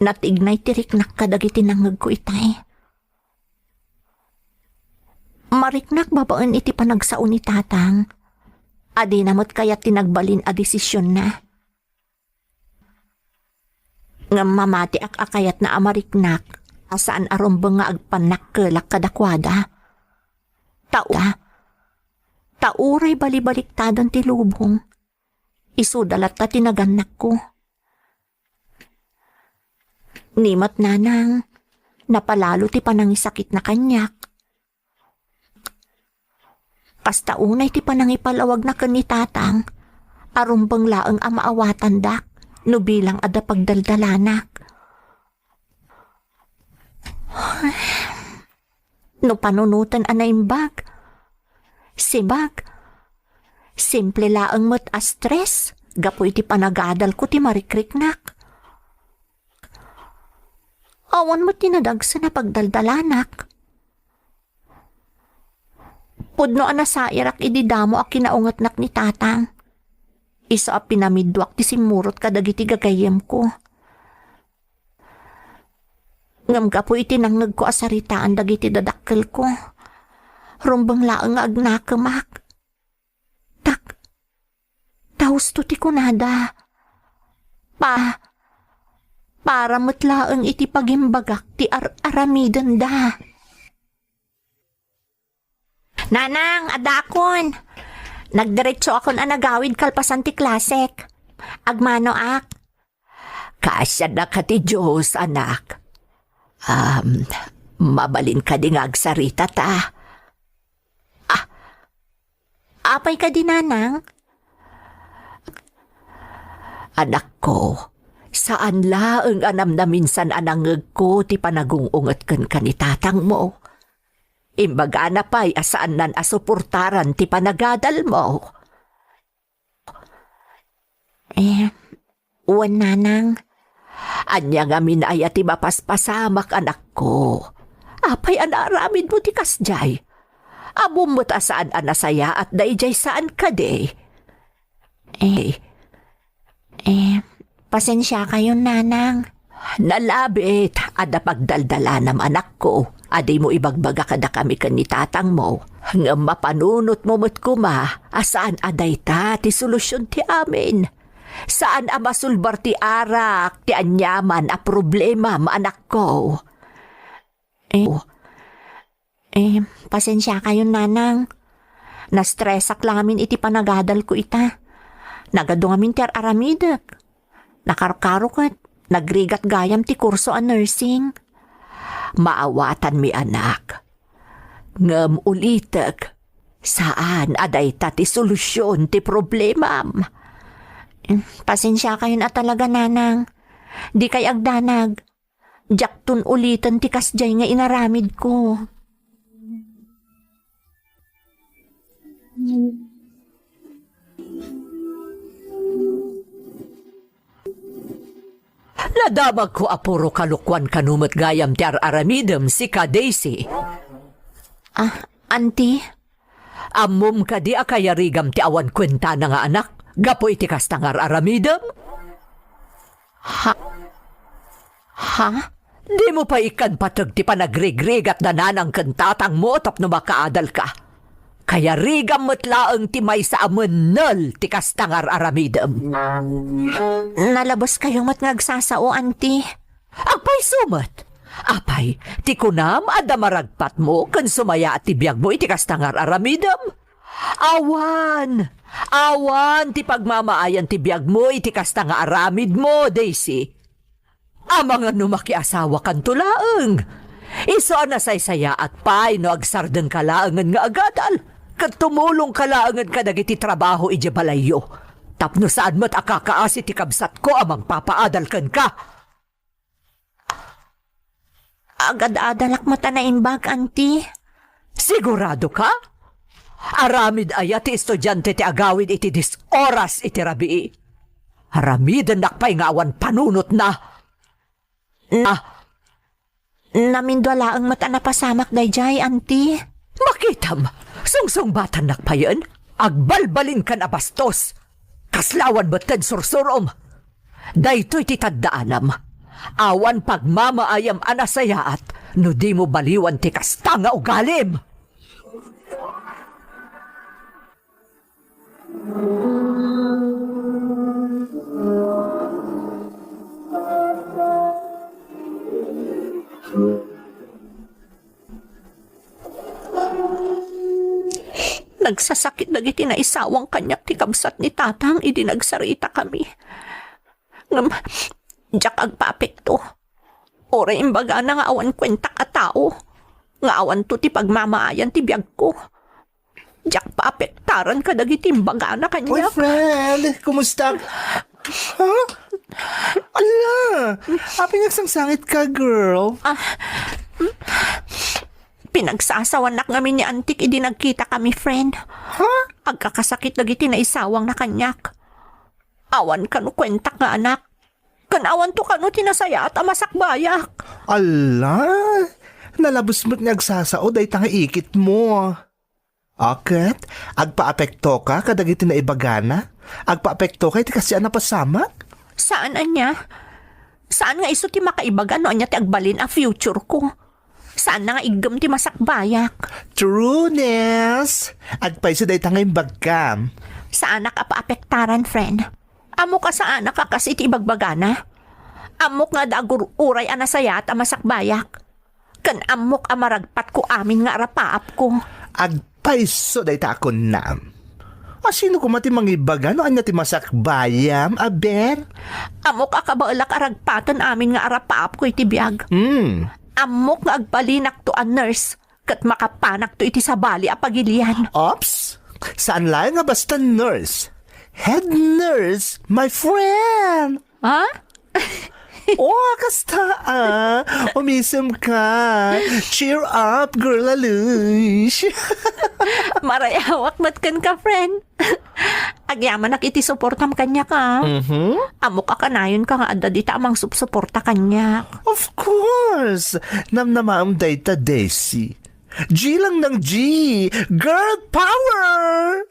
natignay ti riknak kadagiti nangngegko itay. Mariknak babaen iti panagsao ni tatang a dina met kayat ti nagbalin a desisionna. Ngem mamatiak a kayatna a mariknak a saan a rumbeng nga agpannakkelak kadakuada. Ta, ta uray balibaliktadan ti lubong, isuda latta ti nagannakko. Ni met nanang, napalalo ti panangisakitna kaniak. Kasta unay ti panangipalawagna ken ni tatang a rumbeng laeng a maawatandak no bilang adda pagdaldalanak. No panunoten a naimbag, simbag, simple laeng met a stress gapu iti panagadalko ti marikriknak. Awan met ti nadagsen a pagdaldalanak. Pudno a nasairak idi damo a kinaungetnak ni tatang. Isu a pinamidduak ti simmurot kadagiti gagayyemko. Ngem gapu iti nangngegko a saritaan dagiti dadakkelko, rumbeng laeng nga agnakemak. Tak, ta husto ti kunada. Pa, para met laeng iti pagimbagak ti ar-aramidenda. Nanang, adakon. Nagdiretsoakon a nagawid kalpasan ti klasek. Agmanoak. Kaasiannak ti Dios, anak. Um, mabalin kadi nga agsarita ta? Ah, apay kadi, nanang? Anakko, saan laeng a namnaminsan a nangngegko ti panagung-unget kenka ni tatangmo. Imbagana pay a saannan a suportaran ti panagadalmo. Eh, wen, nanang. Ania ngamin aya ti mapaspasamak, anakko? Apay a naaramidmo ti kasdiay? Ammom met a saan a nasayaat daydiay, saan kadi? Eh, eh, pasensiakayon, nanang. Nalabit, adda pagdaldalanam, anakko, a dimo ibagbaga kadakami ken ni tatangmo. Ngem mapanunotmo met koma a saan a dayta ti solusion ti amin. Saan a masulbar ti arak ti aniaman a problemam, anakko. Eh, eh, pasensiakayon, nanang. Nastresak la ngamin iti panagadalko ita. Nagadu ngamin ti ar-aramidek. Nakarkaro ket nagrigat gayam ti kurso a nursing. Maawatanmi, anak. Ngem ulitek, saan a dayta ti solusion ti problemam. Pasensiakayon a talaga, nanang. Dikay agdanag. Diakton uliten ti kasdiay nga inaramidko. Nadamagko a puro kalokuan kano met gayam ti ar-aramidem, sika, Daisy. Ah, auntie? Ammom kadi a kayarigam ti awan kuentana nga anak gapu iti kasta nga ar-aramidem? Ha? Ha? Dimo pay ikkan pateg ti panagrigrigat da nanang ken tatangmo tapno makaadalka. Kayarigam met laeng ti maysa a mennel ti kasta nga ar-aramidem. Nalabeskayo met nga agsasao, auntie. Agpayso met. Apay, ti kunam, adda maragpatmo ken sumayaat ti biagmo iti kasta nga ar-aramidem? Awan! Awan ti pagmamaayan ti biagmo iti kasta nga aramidmo, Daisy. Amangan no makiasawakanto laeng. Isu a nasaysayaat pay no agsardengka laengen nga agadal, ket tumulongka laengen kadagiti trabaho idiay balayyo, tapno saan met a kakaasi ti kabsatko a mangpapaadal kenka. Agad-adalak met a naimbag, auntie. Siguradoka? Aramid aya ti estudiante ti agawid iti dies oras iti rabii? Aramidennak pay nga awan panunotna. Na, namindua laeng met a napasamak daydiay, auntie. Makitam, sungsungbatannak payen? Agbalbalinkan a bastos. Kasla awan metten sursurom. Daytoy ti taddaanam. Awan pagmamaayam a nasayaat no dimo baliwan ti kasta nga ugalim. Nagsasakit dagiti naisawang kaniak ti kabsat ni Tatang idi nagsaritakami. Ngem, diak agpaapekto. Uray imbagana nga awan kuentak a tao, nga awanto ti pagmamaayan ti biagko. Diak paapektaran kadagiti imbagana kaniak. Uy, friend! Kumusta? Ha? Ala! Apay nga agsangsangitka, girl? Ah, pinagsasawanak ngamin ni Antik idi nagkitakami, friend. Ha? Agkakasakit dagiti naisawangna kaniak. Awan kano kuentak nga anak. Ken awanto kano ti nasayaat a masakbayak. Ala! Nalabes met nga agsasao dayta nga ikitmo. Aket, agpaapektoka kadagiti naibagana? Agpaapektoka iti kasdiay a napasamak? Saan ania? Saan nga isu ti makaibaga no ania ti agbalin a future ko? Saanna nga iggem ti masakbayak. True, Nels. Agpayso dayta nga imbagkam. Saanak a paapektaran, friend. Ammok a saanak a kas iti ibagbagana. Ammok nga adda agur-uray a nasayaat a masakbayak. Ken ammok a maragpatko amin nga arapaapko. Ag- Paiso dayta a kunam. A, sino koma ti mangibaga no ania ti masakbayam, aber? Ammok a kabaelak a ragpaten amin nga arapaapko iti biag. Hmm. Ammok nga agbalinakto a nurse ket makapanakto iti sabali a pagilian. Ops! Saan laeng nga basta nurse. Head nurse, my friend! Ha? Oh, kasta, ah. Umisem ka. Cheer up, girl, alush. Marayawak met kenka, friend. Agyamanak iti suportam kaniak, ah. Mhm. Ammok a kanayonka nga adda dita a mangsupsuporta kaniak. Of course. Namnamaem dayta, Daisy. G lang ng G. Girl power!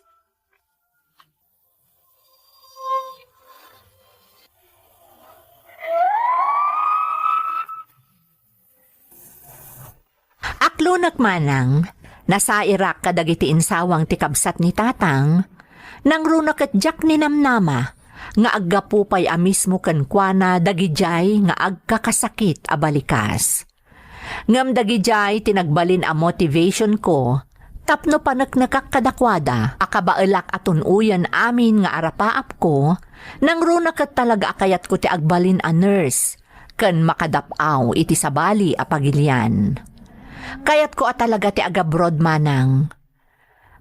Aklonak manang, nasairak kadagiti insawang ti kabsat ni Tatang, nangruna ket diak ninamnama nga aggapu pay a mismo kenkuana dagidiay nga agkakasakit a balikas. Ngem dagidiay ti nagbalin a motivation ko tapno paneknekak kadakuada a kabaelak a tun-oyen amin nga arapaapko, nangruna ket talaga a kayatko ti agbalin a nurse ken makadap-aw iti sabali a pagilian. Kayatko a talaga ti agabroad manang.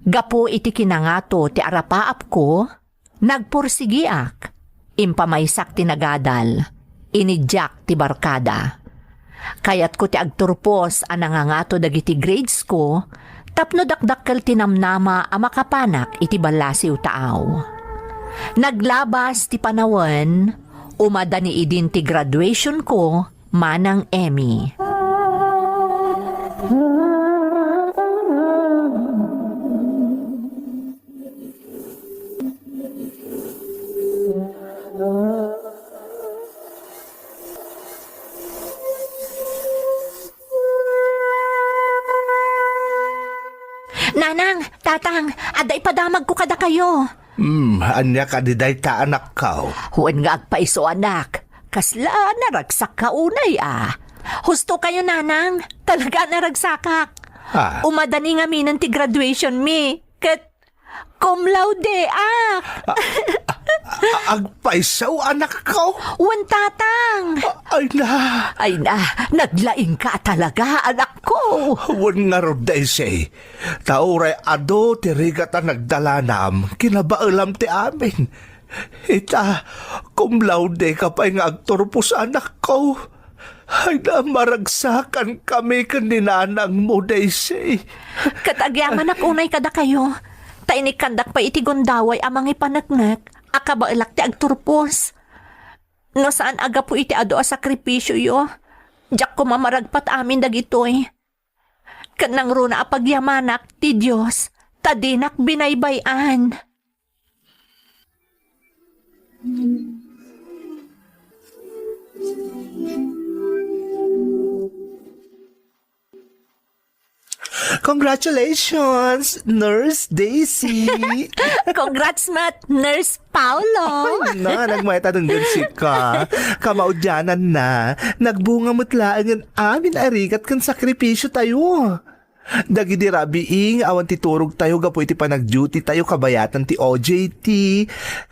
Gapu iti kinangato ti arapaapko, nagpursigiak, impamaysak ti nagadal, inidiak ti barkada. Kayatko ti agturpos a nangangato dagiti gradesko tapno dakdakkel ti namnama a makapanak iti ballasiw taaw. Naglabas ti panawen, umadani idin ti graduationko, Manang Emmy. Nanang, Tatang, adda ipadamagko kadakayo. Hmm, ania kadi dayta, anakko? Wen nga agpaiso, anak. Kasla naragsakka unay, a. Husto kayo, Nanang. Talaga naragsakak. Ah. Umadani ngaminen ti graduation mi. Ket cum laude, a. A-, a-, agpaiso, anakko? Wen, Tatang. A-, ay na. Ay na, naglaingka talaga, anakko. Wen ngarud, Daisy. Ta uray adu ti rigat a nagdalanam, kinabaelam ti amin. Ita, cum laude ka pay nga agturpos, anakko. Ay na, maragsakan kami ken ni nanangmo, Daisy. Ket agyamanak unay kadakayo, ta inikkandak pay iti gundaway a mangipaneknek a kabaelak ti agturpos. No saan a gapu iti adu a sakripisioyo, diak koma maragpat amin dagitoy. Ket nangruna a pagyamanak ti Dios ta dinak binaybay-an. Congratulations, Nurse Daisy! Congrats met, Nurse Paolo! Ay na, nagmayat a denggen sika. Kamaudianan na, nagbunga met laengen amin a rigat ken sakripisio tayo. Dagidi rabii nga awan ti turog tayo gapu iti panag-duty tayo kabayatan ti O J T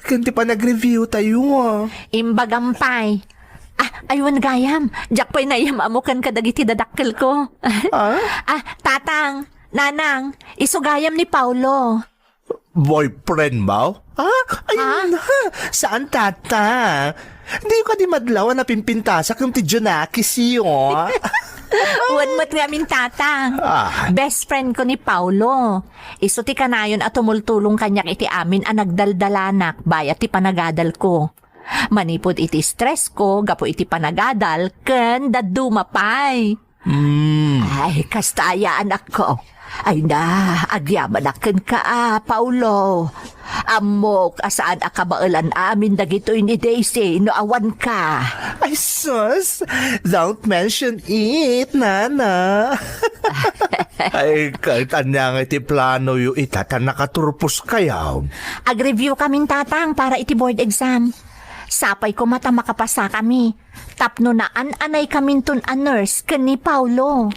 ken ti panag-review tayo. Imbagam pay. Ah, ay wen gayam, diak pay naiyam-ammo ken kadagiti dadakkelko. Ah? Ah, Tatang, Nanang, isu gayam ni Paolo. Boyfriend mo? Ah? Ay, Ha? na. Saan, Tata? Di ka di madlaw a napimpintasak yung ti Junakis yun. Wen met ngamin, Tatang. Ah. Best friend ko ni Paolo. Isu ti kanayon a tumultulong kaniak iti amin a nagdaldalanak bayat ti panagadal ko. Manipud iti stress ko gapu iti panagadal ken dadduma pay. Mm. Ay, kasta aya, anakko. Ay na, agyamanak kenka, a, Paolo. Ammok a saan a kabaelan amin dagitoy ni Daisy no awan ka. Ay, sus! Don't mention it, Nana. Ay, ket ania nga iti planoyo ita ta nakaturpos kayo? Ag-review kamin, Tatang, para iti board exam. Sapay koma ta makapasakami tapno naan-anaykaminton a nurse ken ni Paolo.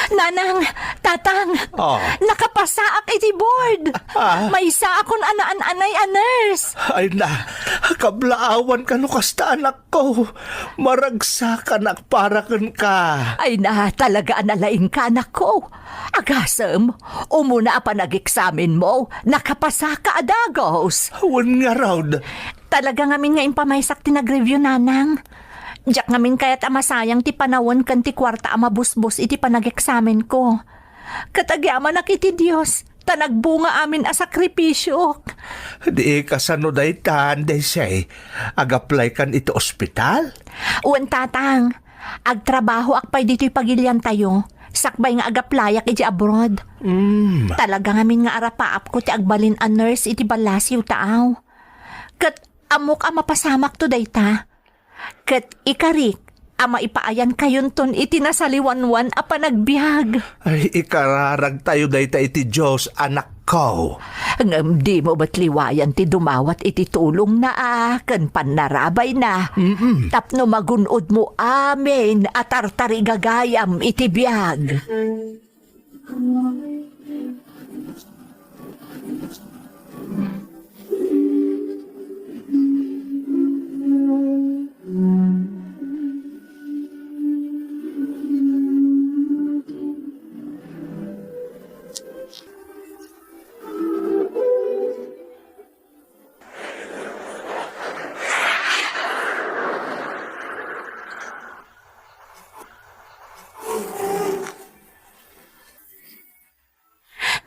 Nanang, Tatang, Oh. Nakapasaak iti board. Ah. Maysaakon a naan-anay a nurse. Ay na, kablaawan ka no kasta, anakko. Maragsakanak para kenka. Ay na, talaga a nalaingka, anakko. Agasem, umuna a panageksamenmo, nakapasaka a dagus. Wen ngarud. Talaga ngamin nga impamaysak ti nag-review, Nanang. Diak ngamin kayat a masayang ti panawen ken ti kuarta a mabusbos iti panageksamenko. Ket agyamanak iti Dios, ta nagbunga amin a sakripisiok. Di kasano daytan, Daisy? Ag-apply kan iti ospital? Wen, Tatang. Agtrabahoak pay ditoy pagiliantayo, sakbay nga ag-applyak iti abroad. Mm. Talaga ngamin nga arapaapko ti agbalin a nurse iti ballasiw taaw. Ket ammok a mapasamakto dayta. Ket ikarik a maipaayankayonton iti nasaliwanwan a panagbiag. Ay, ikararagtayo dayta iti Dios, anakko. Ngem dimo met liwayan ti dumawat iti tulongna a ken pannarabayna. Mm-mm. Tapno magun-odmo amin a tartarigagayam iti biag.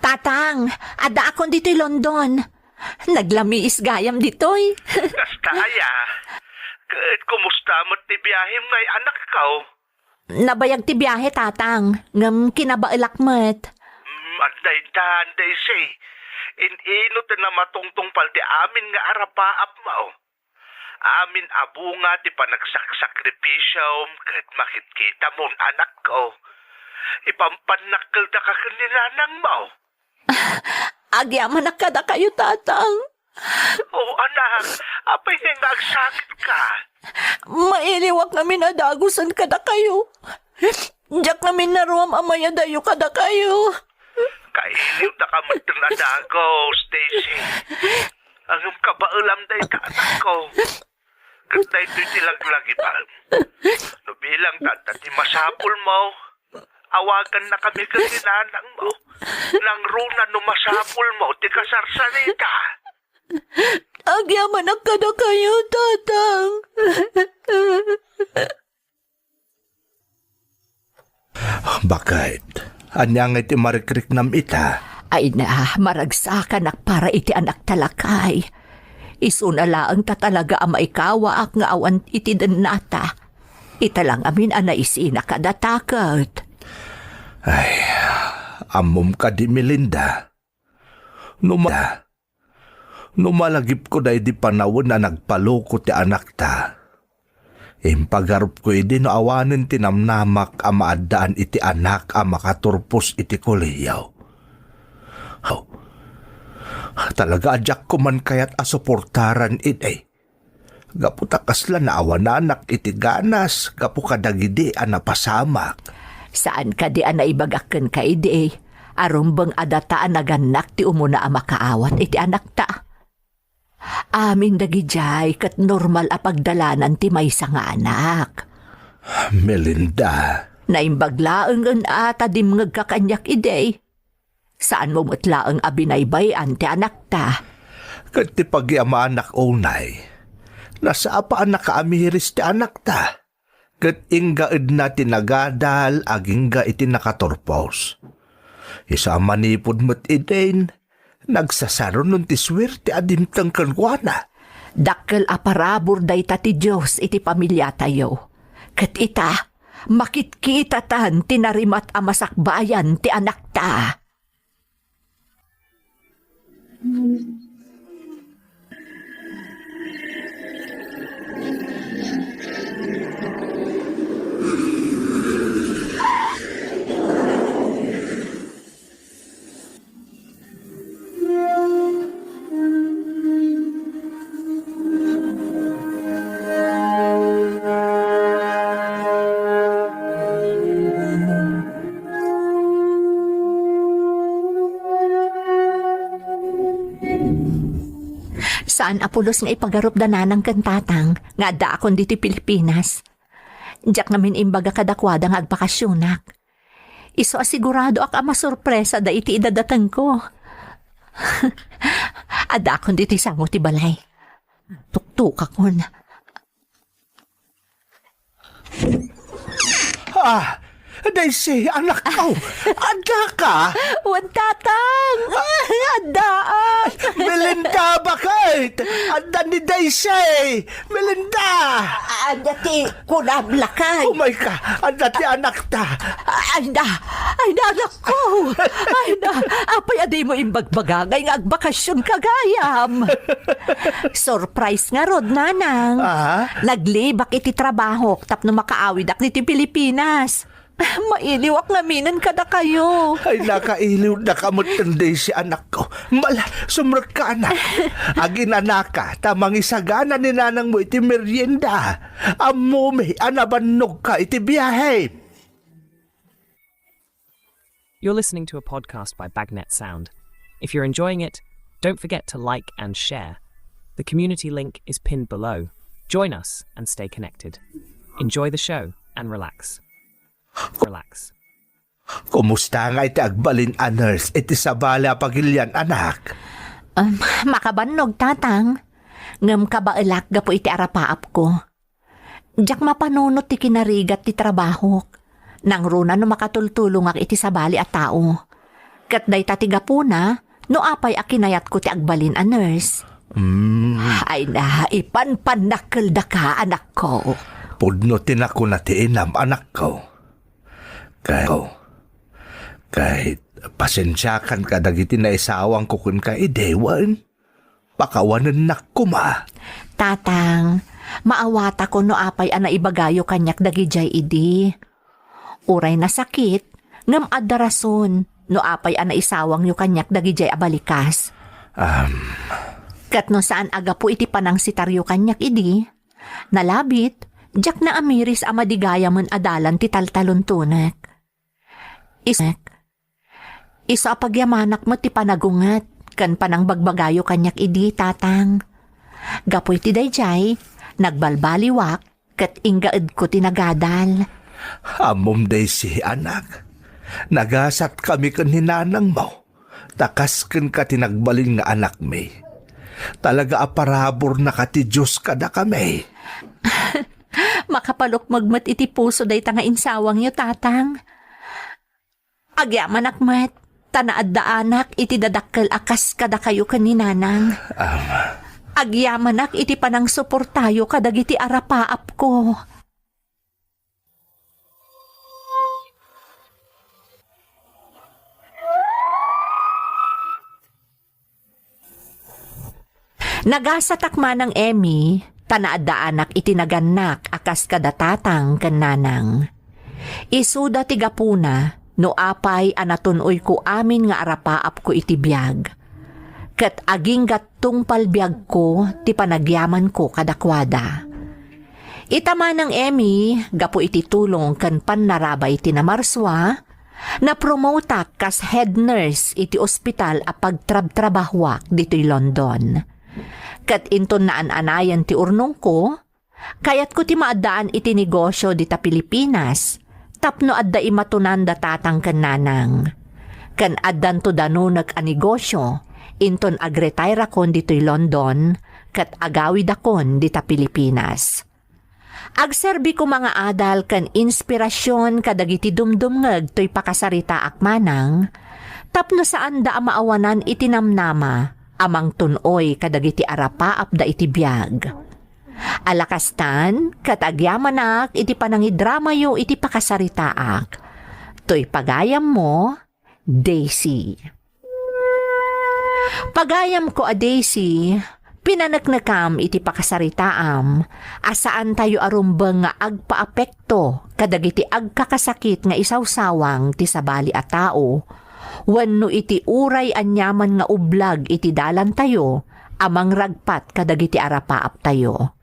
Tatang, addaakon ditoy London. Naglamiis gayam ditoy. Kasta aya. Ket kumusta met ti biahem ngay, anakko? Nabayag ti biahe, Tatang, ngem kinabaelak met. Mm, adda itan, Daisy. In-ino ti namatungtungpal ti amin nga arapaapmo? Amin a bunga ti panagsaksakripisom ket makitkitamon, anakko. Ipampannak kelda ka ken ni nanangmo. Agyamanak kadakayo, Tatang. O, anak, apay ngay nga agsakitka? Mailiwak ngamin a dagusen kadakayo. Diak ngamin naruam a mayadayo kadakayo. Kailiwdaka metten a dagus, Daisy. Ngem kabaelam dayta, anakko. Ket daytoy ti laglagipem. No bilang ta ti masapulmo, awagannakami ken ni nanangmo. Nangruna no masapulmo ti kasarsarita. Agyamanak kadakayo, Tatang. Baket, ania ngay ti marikriknam ita? Ay na, maragsakanak para iti anakta lakay. Isuna laeng ta talaga a maikawaak nga awan iti dennata. Ita lang amin a naisina kadata ket. Ay, ammom kadi, Melinda? No ma-, no malagipko daydi panawen a nagpaloko ti anakta, impagarupko idi no awanen ti namnamak a maaddaan iti anak a makaturpos iti kolehiyo. Haw. Talaga a diak koman kayat a suportaran idi. Gapu ta kasla naawananak iti ganas gapu kadagidi a napasamak. Saan kadi a naibagak kenka idi, a rumbeng a data a nagannak ti umuna a makaawat iti anakta? Amin dagidiay ket normal a pagdalanan ti maysa nga anak. Melinda. Naimbag laengen a ta dimngegka kaniak idi. Saanmo met laeng a binaybay-an ti anakta. Ket ti pagyamanak unay, nasapa a nakaamiris ti anakta. Ket ingga edna ti nagadal agingga iti nakaturpos. Isu a manipud met idin, nagsasarunon ti suerte a dimteng kenkuana. Dakkel a parabur dayta ti Dios iti pamiliatayo. Ket ita, makitkitatan ti narimat a masakbayan ti anakta. Saan a pulos nga ipagarup da nanang ken tatang nga addaakon ditoy Pilipinas. Diak ngamin imbaga kadakuada nga agbakasionak. Isu a siguradoak a masurpresada iti idadatengko. Addaakon ditoy sango ti balay. Tuktukakon. Ah, Daisy, anakko, addaka? Wen, tatang. Addaak. Melinda, baket? Adda ni Daisy. Melinda. Adda ti kunam, lakay. Umayka, adda ti anakta. Ayna, ayna, anakko. Ayna, apay a dimo imbagbaga ngay nga agbakasionka gayam? Surprise ngarud, nanang. Ah? Naglibak iti trabahok tapno makaawidak ditoy Pilipinas. Mailiwak ngaminen kadakayo. Ay, nakailiwdaka met, Daisy, anakko. Mala, sumrekka, anak. Aginanaka, ta mangisagana ni nanangmo iti merienda. Ammomi a nabannogka iti biahem. You're listening to a podcast by Bagnet Sound. If you're enjoying it, don't forget to like and share. The community link is pinned below. Join us and stay connected. Enjoy the show and relax. Relax. Kumusta ngay ti agbalin a nurse iti sabali a pagilian, anak? Um, makabannog, tatang. Ngem kabaelak gapu iti arapaapko. Diak mapanunot ti kinarigat ti trabahok. Nangruna no makatultulongak iti sabali a tao. Ket dayta ti gapuna no apay a kinayatko ti agbalin a nurse. Mm. Ay na, ipanpannakkeldaka, anakko. Pudno ti nakuna ti inam, anakko. Kay, kay, pasensiakan kadagiti naisawangko kenka idi, wen? Pakawanennak koma. Tatang, maawatakon no apay a naibagayo kaniak dagidiay idi. Uray nasakit, ngem adda rason no apay a naisawangyo kaniak dagidiay a balikas. Um. Ket no saan a gapu iti panangsitaryo kaniak idi, nalabit, diak naamiris a madigayamen a dalan ti taltalontonek. Is-, isu a pagyamanak met ti panagunget ken panangbagbagayo kaniak idi, tatang. Gapu iti daydiay, nagbalbaliwak ket inggaedko ti nagadal. Ammom, Daisy, anak. Nagasatkami ken ni nanangmo. Ta kas kenka ti nagbalin nga anakmi. Talaga a paraburna ka ti Dios kadakami. Makapalukmeg met iti puso dayta nga insawangyo, tatang. Agyamanak met, ta naaddaanak iti dadakkel a kas kadakayo ken ni nanang. Agyamanak iti panangsuportayo kadagiti arapaapko. Nagasatak manang Emmy, ta naaddaanak iti nagannak a kas kada tatang ken nanang. Isuda ti gapuna no apay a natun-oyko amin nga arapaapko iti biag. Ket agingga tungpal biagko ti panagyamanko kadakuada. Ita manang Emmy, gapu iti tulong ken pannarabay ti namarsua, napromotak kas head nurse iti ospital a pagtrabtrabahuak ditoy London. Ket inton naan-anayen ti urnongko, kayatko ti maaddaan iti negosio dita Pilipinas tapno adda imatunan da tatang ken nanang. Ken addanto danunek a negosio inton agretairakon ditoy London ket agawidakon dita Pilipinas. Agserbi koma nga adal ken inspirasion kadagiti dumdumngeg toy pakasaritaak manang, tapno saanda a maawanan iti namnama a mangtun-oy kadagiti arapaapda iti biag. Alakastan, ket agyamanak iti panangidramayo iti pakasaritaak. Toy pagayammo, Daisy. Pagayamko a Daisy, pinaneknekam iti pakasaritaam a saantayo a rumbeng nga agpaapekto kadagiti agkakasakit nga isawsawang ti sabali a tao wenno iti uray aniaman nga ublag iti dalantayo a mangragpat kadagiti arapaaptayo.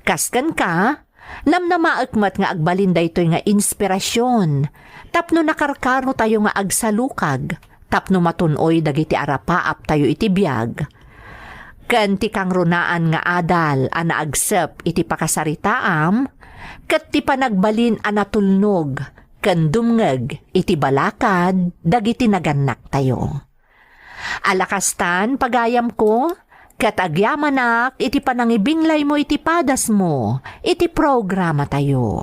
Kas kenka, namnamaek met nga agbalin daytoy nga inspirasion tapno nakarkarotayo nga agsalukag tapno matun-oy dagiti arapaaptayo iti biag. ken ti kangrunaan nga adal a naagsep iti pakasaritaam, ket ti panagbalin a natulnog ken dumngeg iti balakad dagiti nagannaktayo. Ala kastan, pagayamko, ket agyamanak iti panangibinglaymo iti padasmo iti programatayo.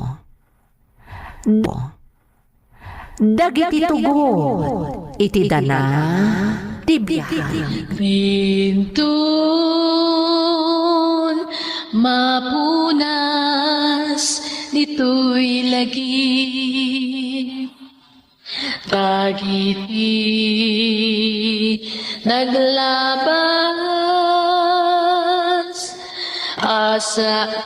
Dagiti tugot iti dana ti biag. Inton mapunas ditoy lagi, dagiti naglabas, asaem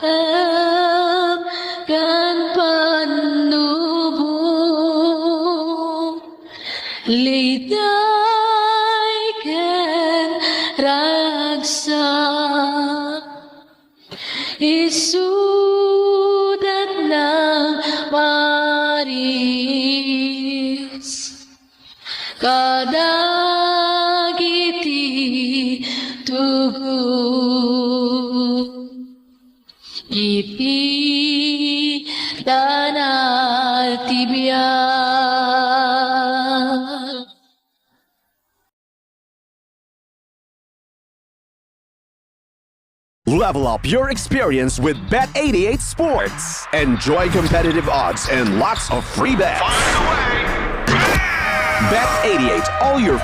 ken pannubo, liday ken ragsak. Isudat nang maris kadagiti tugot iti dana ti biag. Level up your experience with Bet eighty-eight Sports. Enjoy competitive odds and lots of free bets. Bet eighty-eight, all your